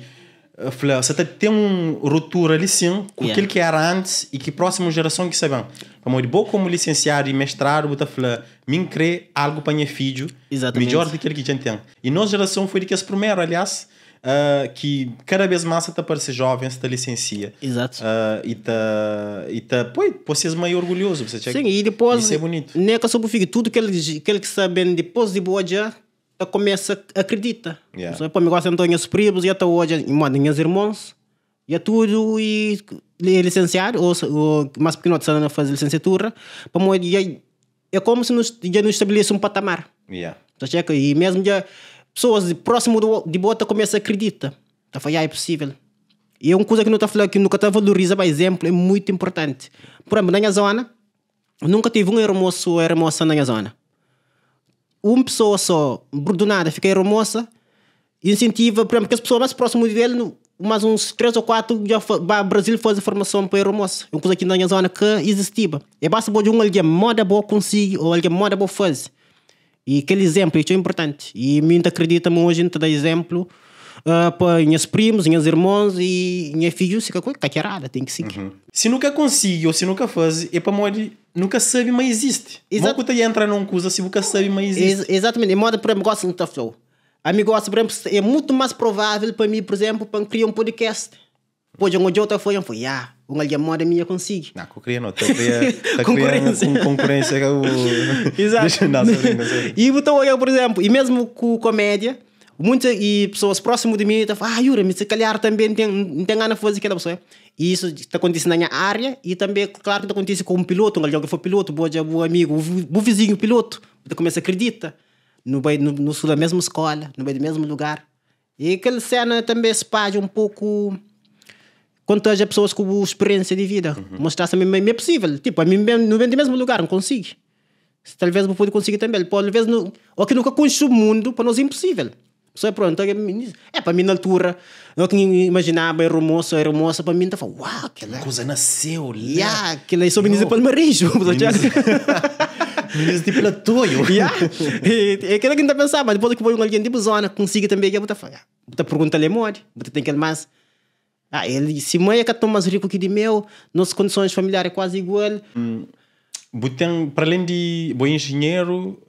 fla, sa ta ten un rotura li sin ku
Yeah.
kel ki era antis i ki prósimu jerason ki sa ben. Pamodi bo komu lisensiadu i mestradu bu ta fla, mi N kre algu pa nha fidju
Exatamente.
midjór di kel ki dja N ten. I nos jerason foi di kes primeru, aliás, ki kada bes más sa ta parse jovens ta lisensia.
Exato.
I ta i ta poi poi ses mai orgulhoso, bu sa txeka.
Sim, e dipôs
Isso é bonito.
ne ka so bu fika, tudu kel kel ki sta ben dipôs di bu odja ta kumesa akredita.
Yeah.
So, pô, mi gosi nton nhas pribus ya ta odja, modi nhas irmons ya tudu e é lisensiadu ou ou más pikinoti sta na faze lisensiatura, pamodi ya É komu si nu dja nu stabelese un patamar.
Yeah.
Ta txeka? I mesmu dja pesoas di prósimu di bo ta kumesa akredita. Ta fla, ya, é pusível. I é un kuza ki nu ta fla ki nu ka ta valoriza, ma izénplu é mutu inportanti. Pur izénplu, na nha zóna, nunka tevi un ermosu ô ermosa na nha zóna. Un pesoa sô, du nada, fika ermosa Insentiva, por exemplo, kes pessoa mais próximo di el, mais uns 3 ou 4 dja ba Brasil faze formason pa aeromoça. É un kuza ki na nha zona ka izistiba. É basta bo odja un algen moda bo konsigi ou algen moda bo faze. I kel izénplu é txeu inportanti. I mi N ta kridita ma oji N ta da izénplu pa nhas primus, nhas irmons i nha fidju si ka ka kerada ten ki sigi.
Si nu ka konsigi ou si nu ka faze é pamodi nu ka sabe ma izisti. Mo ku ta entra na un kuza si bu ka sabe ma izisti?
Exatamente. É moda, por exemplo, gosi N ta fla-u, Ami gosi, por exemplo, é mutu más provável pa mi, por exemplo, pa N kria un podcast. Pode un odja-u ta fla, N fla, ya, un algen moda mi ya konsigi.
Nah, ku kria no, ta kria, ta kria
Konkurênsia.
un konkurênsia ka bu.
Exato.
Dexa, não, só brinca, só brinca.
I bu ta odja, por exemplo, i mesmu ku komédia, munti i pesoas prósimu di mi ta fla, ah, Yuri, mi si kalhar tanbe N ten, N ten gana faze kila. Bu I isu ta kontise na nha ária i tanbe, klaru ki ta kontise ku un pilotu, un algen ki for pilotu, bu odja bu amigu, bu vizinhu pilotu, bu ta kumesa kridita. Nu bai, nu studa mesmu skola, nu bai di mesmu lugar. I kel sena tanbe spadja un poku, kontagia pesoas ku bu spiriensia di vida. Mostra-s tanbe ma é pusivel. Tipu, ami N ben, nu ben di mesmu lugar, N konsigi. Talves bu pode konsigi tanbe. Talves nu, o ki nu ka konxe mundu, pa nos é inpusivel. Só é pronto, é pa mi na altura, eu que imaginaba aeromoça, aeromoça pa mi, ta fala, uau, kela.
Kuza nasceu lá.
Yeah, kela é só meninas de Palmarejo.
Meninas de platô, eu.
Yeah. E, é kela que ta pensaba, depois que foi um alguém de zona, consiga também, que bu ta fala, bu ta pergunta ele modi, bu ta tem aquele mais. Ah, ele, se mãe é que tão mais rico que de meu, nossas condições familiares é quase igual.
Bu ten, para além di bo é engenheiro,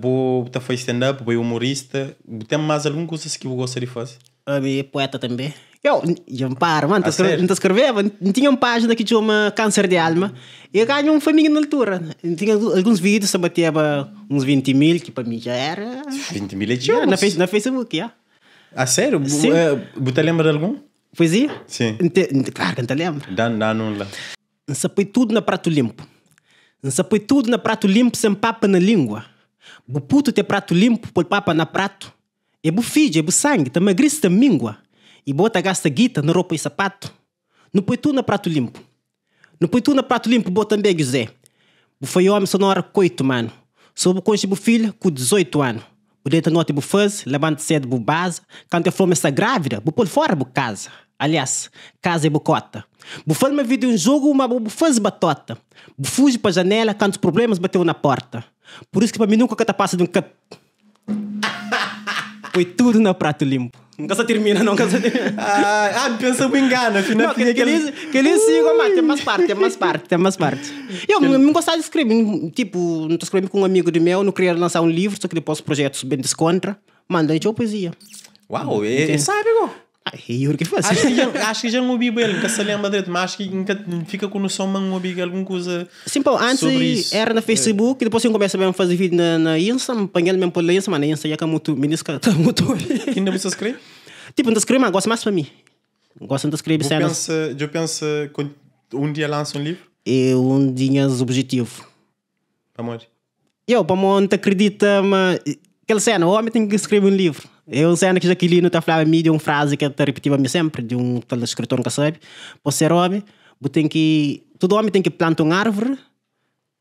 bo ta faze stand-up, bo é humorista, bu ten más algun kuzas ki bu gosta di faze?
Ami é poeta tanbê. Eu, dja N para, mano,
A sério?
N ta skrebeba, N tinha un pájina ki txoma Câncer de Alma e ganha un faminha na altura. N tinha alguns vídeus ta bateba uns 20 mil, ki pa mi dja era.
20 mil é txeu,
Yeah, na,
moço.
na Facebook, yeah.
A sério? Bu,
Sim.
bu ta lenbra di algun?
Poesia?
Sim.
N te, n, claro ki N ta lenbra.
Dan, dan un la.
N sa poi tudu na pratu linpu N sa poi tudu na pratu linpu sen papa na lingua Bu putu te pratu linpu poi papa na pratu É bu fidju, é bu sangi, ta magrisi ta mingua I bo ta gasta guita na ropa i sapatu Nu poi tudu na pratu linpu Nu poi tudu na pratu linpu bo tanbe Djuzé Bu foi omi so na ora koitu manu So bu konxe bu filha ku 18 anu Bu deta noti bu faze, labanta sedu bu baza Kantu e fla-u ma e sta grávida bu pô-l fora bu kaza Aliás, kaza é bu kota Bu fla-l ma vida é un jogu ma bo bu faze batota Bu fuji pa janela kantu prublémas bateu na porta Pur isu ki pa mi nunka ka ta pasa di un ka Poi tudu na pratu linpu. N ka sa tirmina não, ka sa tirmina.
Ah, ah, pensa bu engana, afinal
Não,
tinha
kel,
aquele.
kel-li sigo, mas tem mais parte, tem mais parte, tem mais parte. Eu não gostava de escrever, tipo, não tô escrevendo com um amigo de meu, não queria lançar um livro, só que depois os projetos bem descontra. Manda eu poesia.
Uau, é, é sabe, go.
Ah, é Yuri que faz.
Acho que já, acho que já não ouvi ele, nunca se lembra direito, mas acho que nunca fica com noção, mas não ouvi alguma coisa
Sim, pô, antes
sobre isso.
era na Facebook, depois eu começo mesmo a fazer vídeo na, na Insta, me apanhei mesmo pela Insta, mas na Insta já que é muito, me disse que tá muito.
Que ainda você escreve?
Tipo, não escrevo, mas gosto mais para mim. Gosto de escrever
Eu
cenas.
penso, eu penso, quando um dia lança um livro,
É um dos objetivos.
amor.
Eu, para não te acredita, mas aquela cena, o homem tem que escrever um livro. É uma cena que Jaqueline está falando a mim de uma frase que está repetindo a mim sempre, de um tal escritor que sabe. Para ser homem, você tem que. Todo homem tem que plantar uma árvore,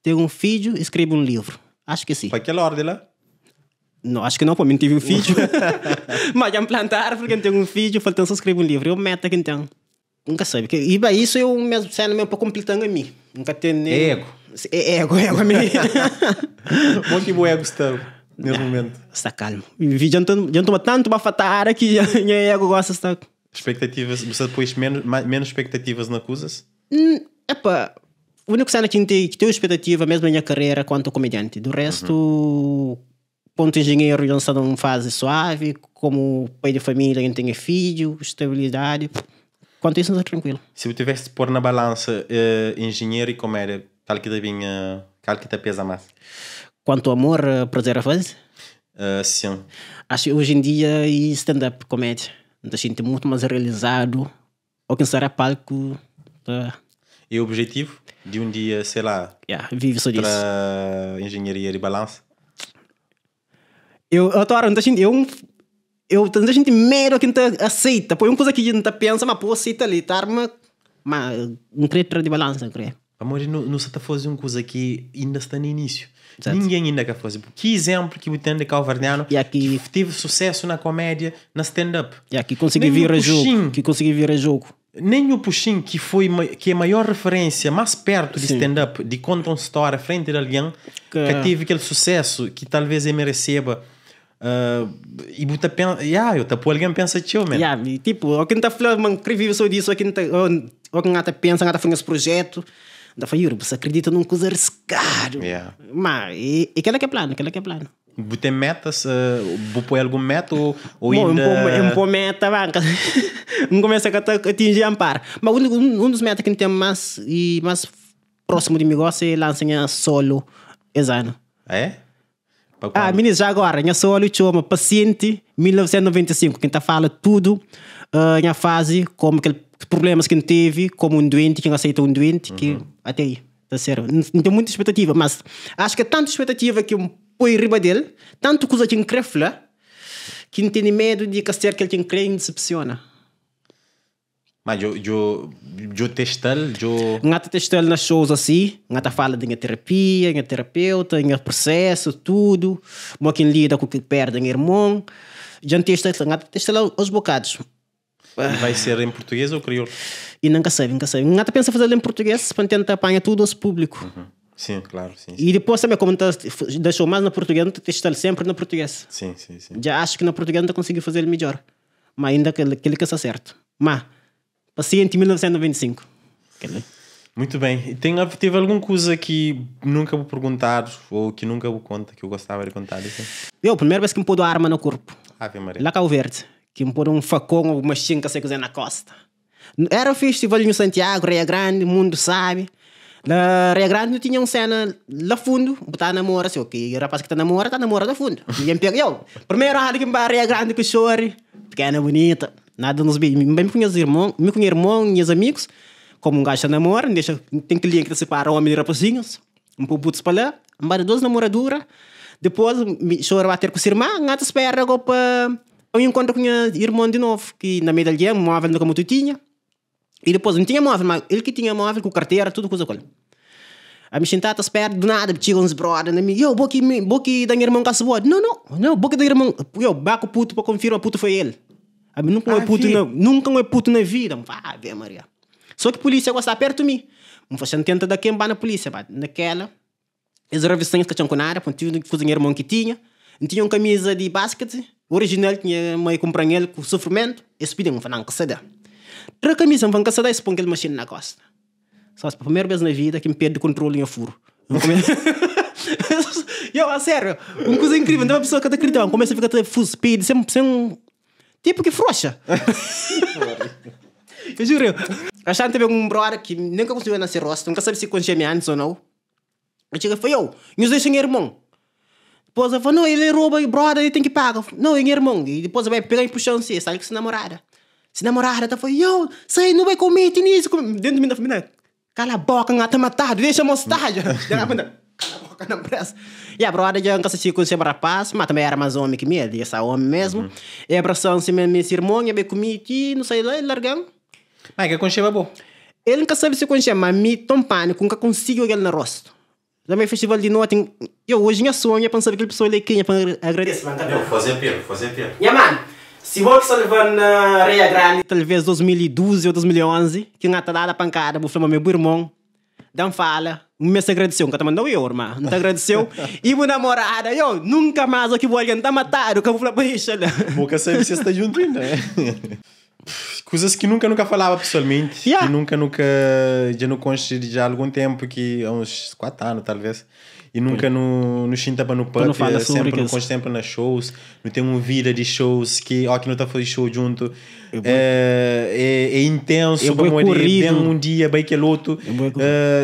ter um filho e escrever um livro. Acho que sim.
Para aquela ordem lá?
Não, acho que não, para mim tive um filho. Mas já plantar árvore, quem tem um filho, falta só escrever um livro. Eu meta quem tem. Nunca sabe. E bem, isso eu mesmo cena mesmo para completar a mim. Nunca tem nem.
É ego.
É ego, é ego a mim.
Bom que o ego está nesse momento.
Está calmo. E já não toma tanto bafatara que minha ego gosta de estar.
Expectativas, você pôs menos, menos expectativas na coisas?
Epa, o único cena que tem, que tenho expectativa mesmo na minha carreira quanto comediante. Do resto, ponto engenheiro, já está numa fase suave, como pai de família, quem tem filho, estabilidade. Quanto isso, não está tranquilo.
Se eu tivesse de pôr na balança engenheiro e comédia, qual que te vinha, qual que te pesa mais?
Quanto amor, prazer a fazer.
Sim.
Acho que hoje em dia e stand-up comédia. Não te sinto muito mais realizado. Ou quem será palco, tá,
E o objetivo de um dia, sei lá,
yeah, vive só disso.
para engenharia de balança?
Eu adoro, não eu eu a gente medo que não aceita. Põe uma coisa que a gente pensa, mas pô, aceita ali, tá, mas não queria de balança, não queria.
Amor, não, não se está fazendo uma coisa que ainda está no início.
Exato.
Ninguém ainda quer fazer. Que exemplo que o tem de Calvardiano
E aqui-
que teve sucesso na comédia, na stand-up.
E aqui consegui
Nem
virar
o
jogo,
Puxinho.
que consegui virar jogo.
Nem o Puxinho, que, foi, que é a maior referência mais perto de
Sim.
stand-up, de conta uma história à frente de alguém que,
Que-
teve aquele sucesso que talvez ele mereceba. E botar pen... yeah, eu tapo alguém pensa tio, man.
Yeah, e, tipo, o que não tá falando, mano, queria viver só disso, o que não tá, o que não tá pensa, não tá fazendo esse projeto. Não tá falando, você acredita num coisa arriscado.
Yeah.
Mas, e aquela que é plano, aquela que é plano.
Tem metas, vou pôr algum meta ou, ou
Bom,
ainda...
um pouco meta, banca. Não começa a atingir amparo. Mas um dos metas que tem mais e mais próximo de mim gosto é lançar solo esse ano.
É? Pra
Ah,
quando?
menino, já agora, minha solo chama Paciente 1995, quem tá fala tudo, minha fase, como aquele problemas que teve, como um doente, que não aceita um doente, que até aí, tá certo. Não, não tenho muita expectativa, mas acho que é tanta expectativa que um põe em riba dele, tanto coisa que não quer falar, que não tem medo de que ser que ele tem que crer e decepciona.
Mas eu, eu, eu testar, eu...
Ngata testando nas shows assim, ngata fala de minha terapia, minha terapeuta, minha processo, tudo. Mo quem lida com o que perde, meu irmão. Já testa, ngata testa lá aos bocados.
E vai ser em português ou crioulo?
E nunca sabe, nunca sabe. Ngata pensa fazer em português para tentar apanhar tudo aos público.
Sim, claro, sim.
E depois também, como tá, deixou mais na português, testa sempre na português.
Sim, sim, sim.
Já acho que na português não consegui fazer melhor. Mas ainda que aquele que está certo. Mas, paciente 1995. Aquele.
Muito bem. E tem, teve algum coisa que nunca vou perguntar ou que nunca vou conta que eu gostava de contar? Assim?
Eu, primeira vez que me pôr arma no corpo.
Ave Maria.
Lá Cabo Verde. Que me pôr um facão ou uma chinca, sei que na costa. Era o festival em Santiago, Ria Grande, mundo sabe. Na Ria Grande não tinha uma cena lá fundo, botar namora, assim, ok, o rapaz que tá namora, tá namora lá fundo. E eu pego, eu, primeiro ano que me vai Ria Grande com chore, pequena, bonita, nada nos bem, bem com meus irmãos, me com irmão, meus amigos, como um gajo namora, deixa, tem que linha que separa homem e rapazinhos, um pouco putz para lá, um duas namoraduras, depois me chora bater com o irmão, ngata espera para eu encontro com o irmão de novo, que na meio da móvel nunca muito tinha. E depois não tinha móvel, mas ele que tinha móvel com carteira, tudo coisa com ele. A me sentar a espera, do nada, chega uns brother na minha, eu, vou que da minha irmã caça boa. Não, não, não, vou que da irmã, eu, baco puto para confirmar, puto foi ele. A mim nunca é puto, na, nunca é puto na vida. Ave Maria. Só que a polícia gosta perto de mim. Não faz tenta da quem vai na polícia, pá. Naquela, as revisões que tinham com nada, tinha coisa irmão que tinha. Não tinha uma camisa de basquete, original, tinha mãe comprando ele com sofrimento. Esse pediu um fanão que se dá. Tra camisa, não se dá, esse põe aquele machine na costa. Só a primeira vez na vida que me perde o controle em furo. Eu, a sério, uma coisa incrível. Então, uma pessoa que acredita, começa a ficar full speed, sempre, sempre, tipo que frouxa. Eu juro. A gente teve um brother que nunca conseguiu nascer rosto, nunca sabe se conhecia antes ou não. Eu chego e falei, eu, nos deixa irmão. Depois eu falei, não, ele rouba e brother, ele tem que pagar. Não, é irmão. E depois vai pegar e puxar assim, sabe que se namorada. Se namorada, tá falando, eu, sai, não vai comer, tem isso. Dentro de mim, da família, cala a boca, não tá matado, deixa mostrar. Cala a boca, não pressa. E a brother já nunca se conhecia rapaz, mas também era mais homem que mim, ele é homem mesmo. Uhum. E abraçando-se mesmo, esse irmão, e bem comigo aqui, não sei lá, largando.
Mas que concheva bom.
Ele nunca sabe se concheva, mas me tão pânico, nunca consigo ele no rosto. Também festival de noite, eu hoje minha sonho é para saber que pessoa ele quem é para agradecer.
Não, fazer pelo, fazer pelo.
Yeah, mano, se vou que na Ria Grande, talvez 2012 ou 2011, que não tá dada pancada, vou falar meu irmão, dá fala, me se agradeceu, nunca te mandou eu, irmão, não te agradeceu. E minha namorada, eu nunca mais aqui vou alguém tá matado, que eu vou falar para isso.
Boca sabe se está junto ainda, né? Coisas que nunca, nunca falava pessoalmente, yeah. Que nunca, nunca, já não conheço já há algum tempo, que há uns 4 anos talvez, e nunca no sinta para no pub, sempre não conheço sempre nas shows, não tem uma vida de shows que, ó, que não está fazendo show junto, é intenso, como bem um dia, bem aquele outro,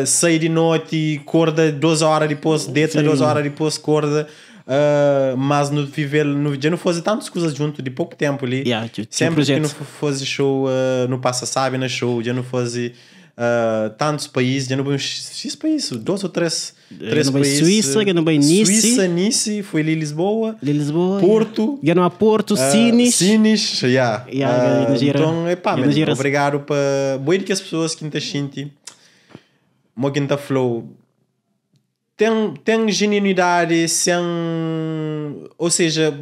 sai de noite, acorda 2 horas depois, deita 2 horas depois, acorda. Mas no viver, no, já não fazer tantas coisas junto de pouco tempo ali.
Yeah,
sempre que não fazer show no Passa Sabe na show, já não fazer tantos países, já não vai X países, 2 ou 3 países.
Suíça, já não vai Nice.
Suíça, Nice, foi ali Lisboa, Porto.
Já não há Porto, Sines.
Sines, yeah. Yeah, então, epá, man, obrigado para boa que as pessoas que não te sentem, mo que não te flow. Tem genuinidade sem... Ou seja,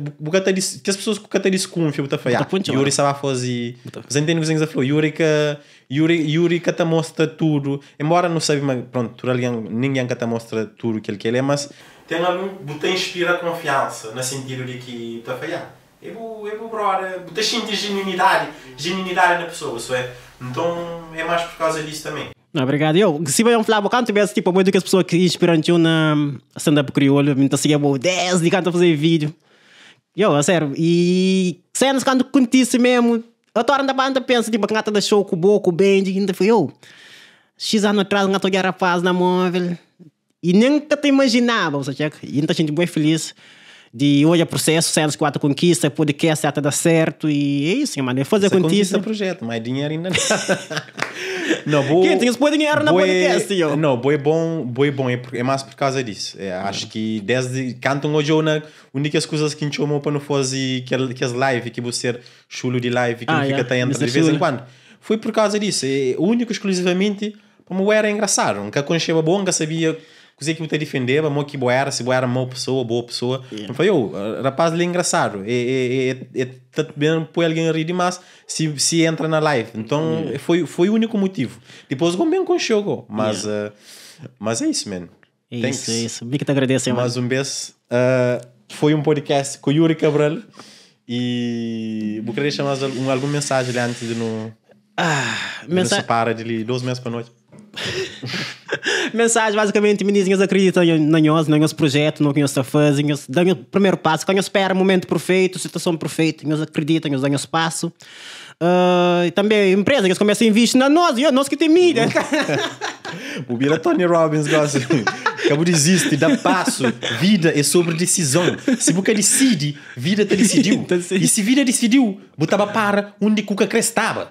que as pessoas que desconfiam, você fala, Yuri sabe fazer... Você entende o que você falou? Yuri que te mostra tudo. Embora não sabe, mas pronto, ninguém que te mostra tudo que ele quer, mas tem algum... Você inspira confiança, no sentido de que você fala, eu vou, brother, você sente genuinidade na pessoa, isso é. Então, é mais por causa disso também.
Não, obrigado. Eu, se vai um falar, canto tivesse tipo muito que as pessoas que inspiram na stand-up crioulo, me seguia bom 10 de canto a fazer vídeo. Eu, a sério, e cenas quando acontece mesmo, eu tô andando banda pensa tipo que nada show com o Boco, o Benji, ainda foi eu. X anos atrás, não tô rapaz na móvel. E nem que te imaginava, ou seja, e então a gente bem feliz de hoje é processo, cenas quatro conquista, podcast até dar certo e é isso, mano, é fazer
conquista projeto, mas dinheiro ainda não. Não,
quem tem esse dinheiro na podcast, eu.
Não, boi bom, é mais por causa disso. É, acho que desde canto hoje ou na única coisas que chamou para não fazer que as live que você chulo de live que não fica até entra de vez em quando. Foi por causa disso, é único exclusivamente como era engraçado, nunca conhecia bom, nunca sabia coisa que você defendeva, mo que boa era, se boa era má pessoa, boa pessoa. Yeah. Não foi eu, rapaz, ele é engraçado. É bem põe alguém a rir demais se entra na live. Então yeah. foi o único motivo. Depois eu bem com jogo, mas yeah. Mas é isso, man.
É isso, é isso. Bem que te agradeço,
mais um vez. Foi um podcast com o Yuri Cabral e vou querer deixar mais alguma mensagem antes de não separa de 2 meses para noite.
Mensagem basicamente, meninos, nhos acredita na nhos, na nhos projeto, no que nhos está fazendo, nhos dá o primeiro passo, quando nhos espera o momento perfeito, situação perfeita, nhos acredita, nhos dá nhos passo. E também empresa, que começam a investir na nós, e nós que tem mídia.
O Bira Tony Robbins gosta. Acabou de desiste, dá passo. Vida é sobre decisão. Se você decide, vida te decidiu. E se vida decidiu, botava para onde Cuca estava.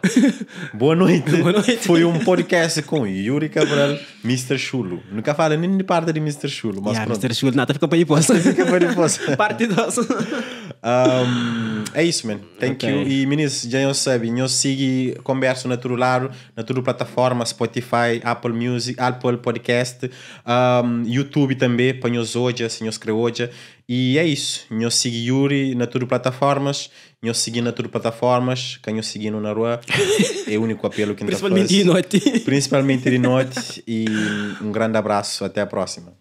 Boa noite.
Boa noite.
Foi um podcast com Yuri Cabral, Mr. Chulo. Nunca fala nem de parte de Mr. Chulo, mas
Yeah,
pronto.
Mr. Chulo, nada, fica para depois.
Fica para depois.
Parte 2.
É isso, man. Thank
Ok.
you. E, meninos, já não sabe, nós siga conversa na todo lado, na toda plataforma, Spotify, Apple Music, Apple Podcast, YouTube também, para nós hoje, se nós quer hoje. E é isso. Nós siga Yuri na todas plataformas, nós siga na todas plataformas, quem nós siga na rua, é o único apelo que nós
Principalmente de noite.
Principalmente de noite. E um grande abraço. Até a próxima.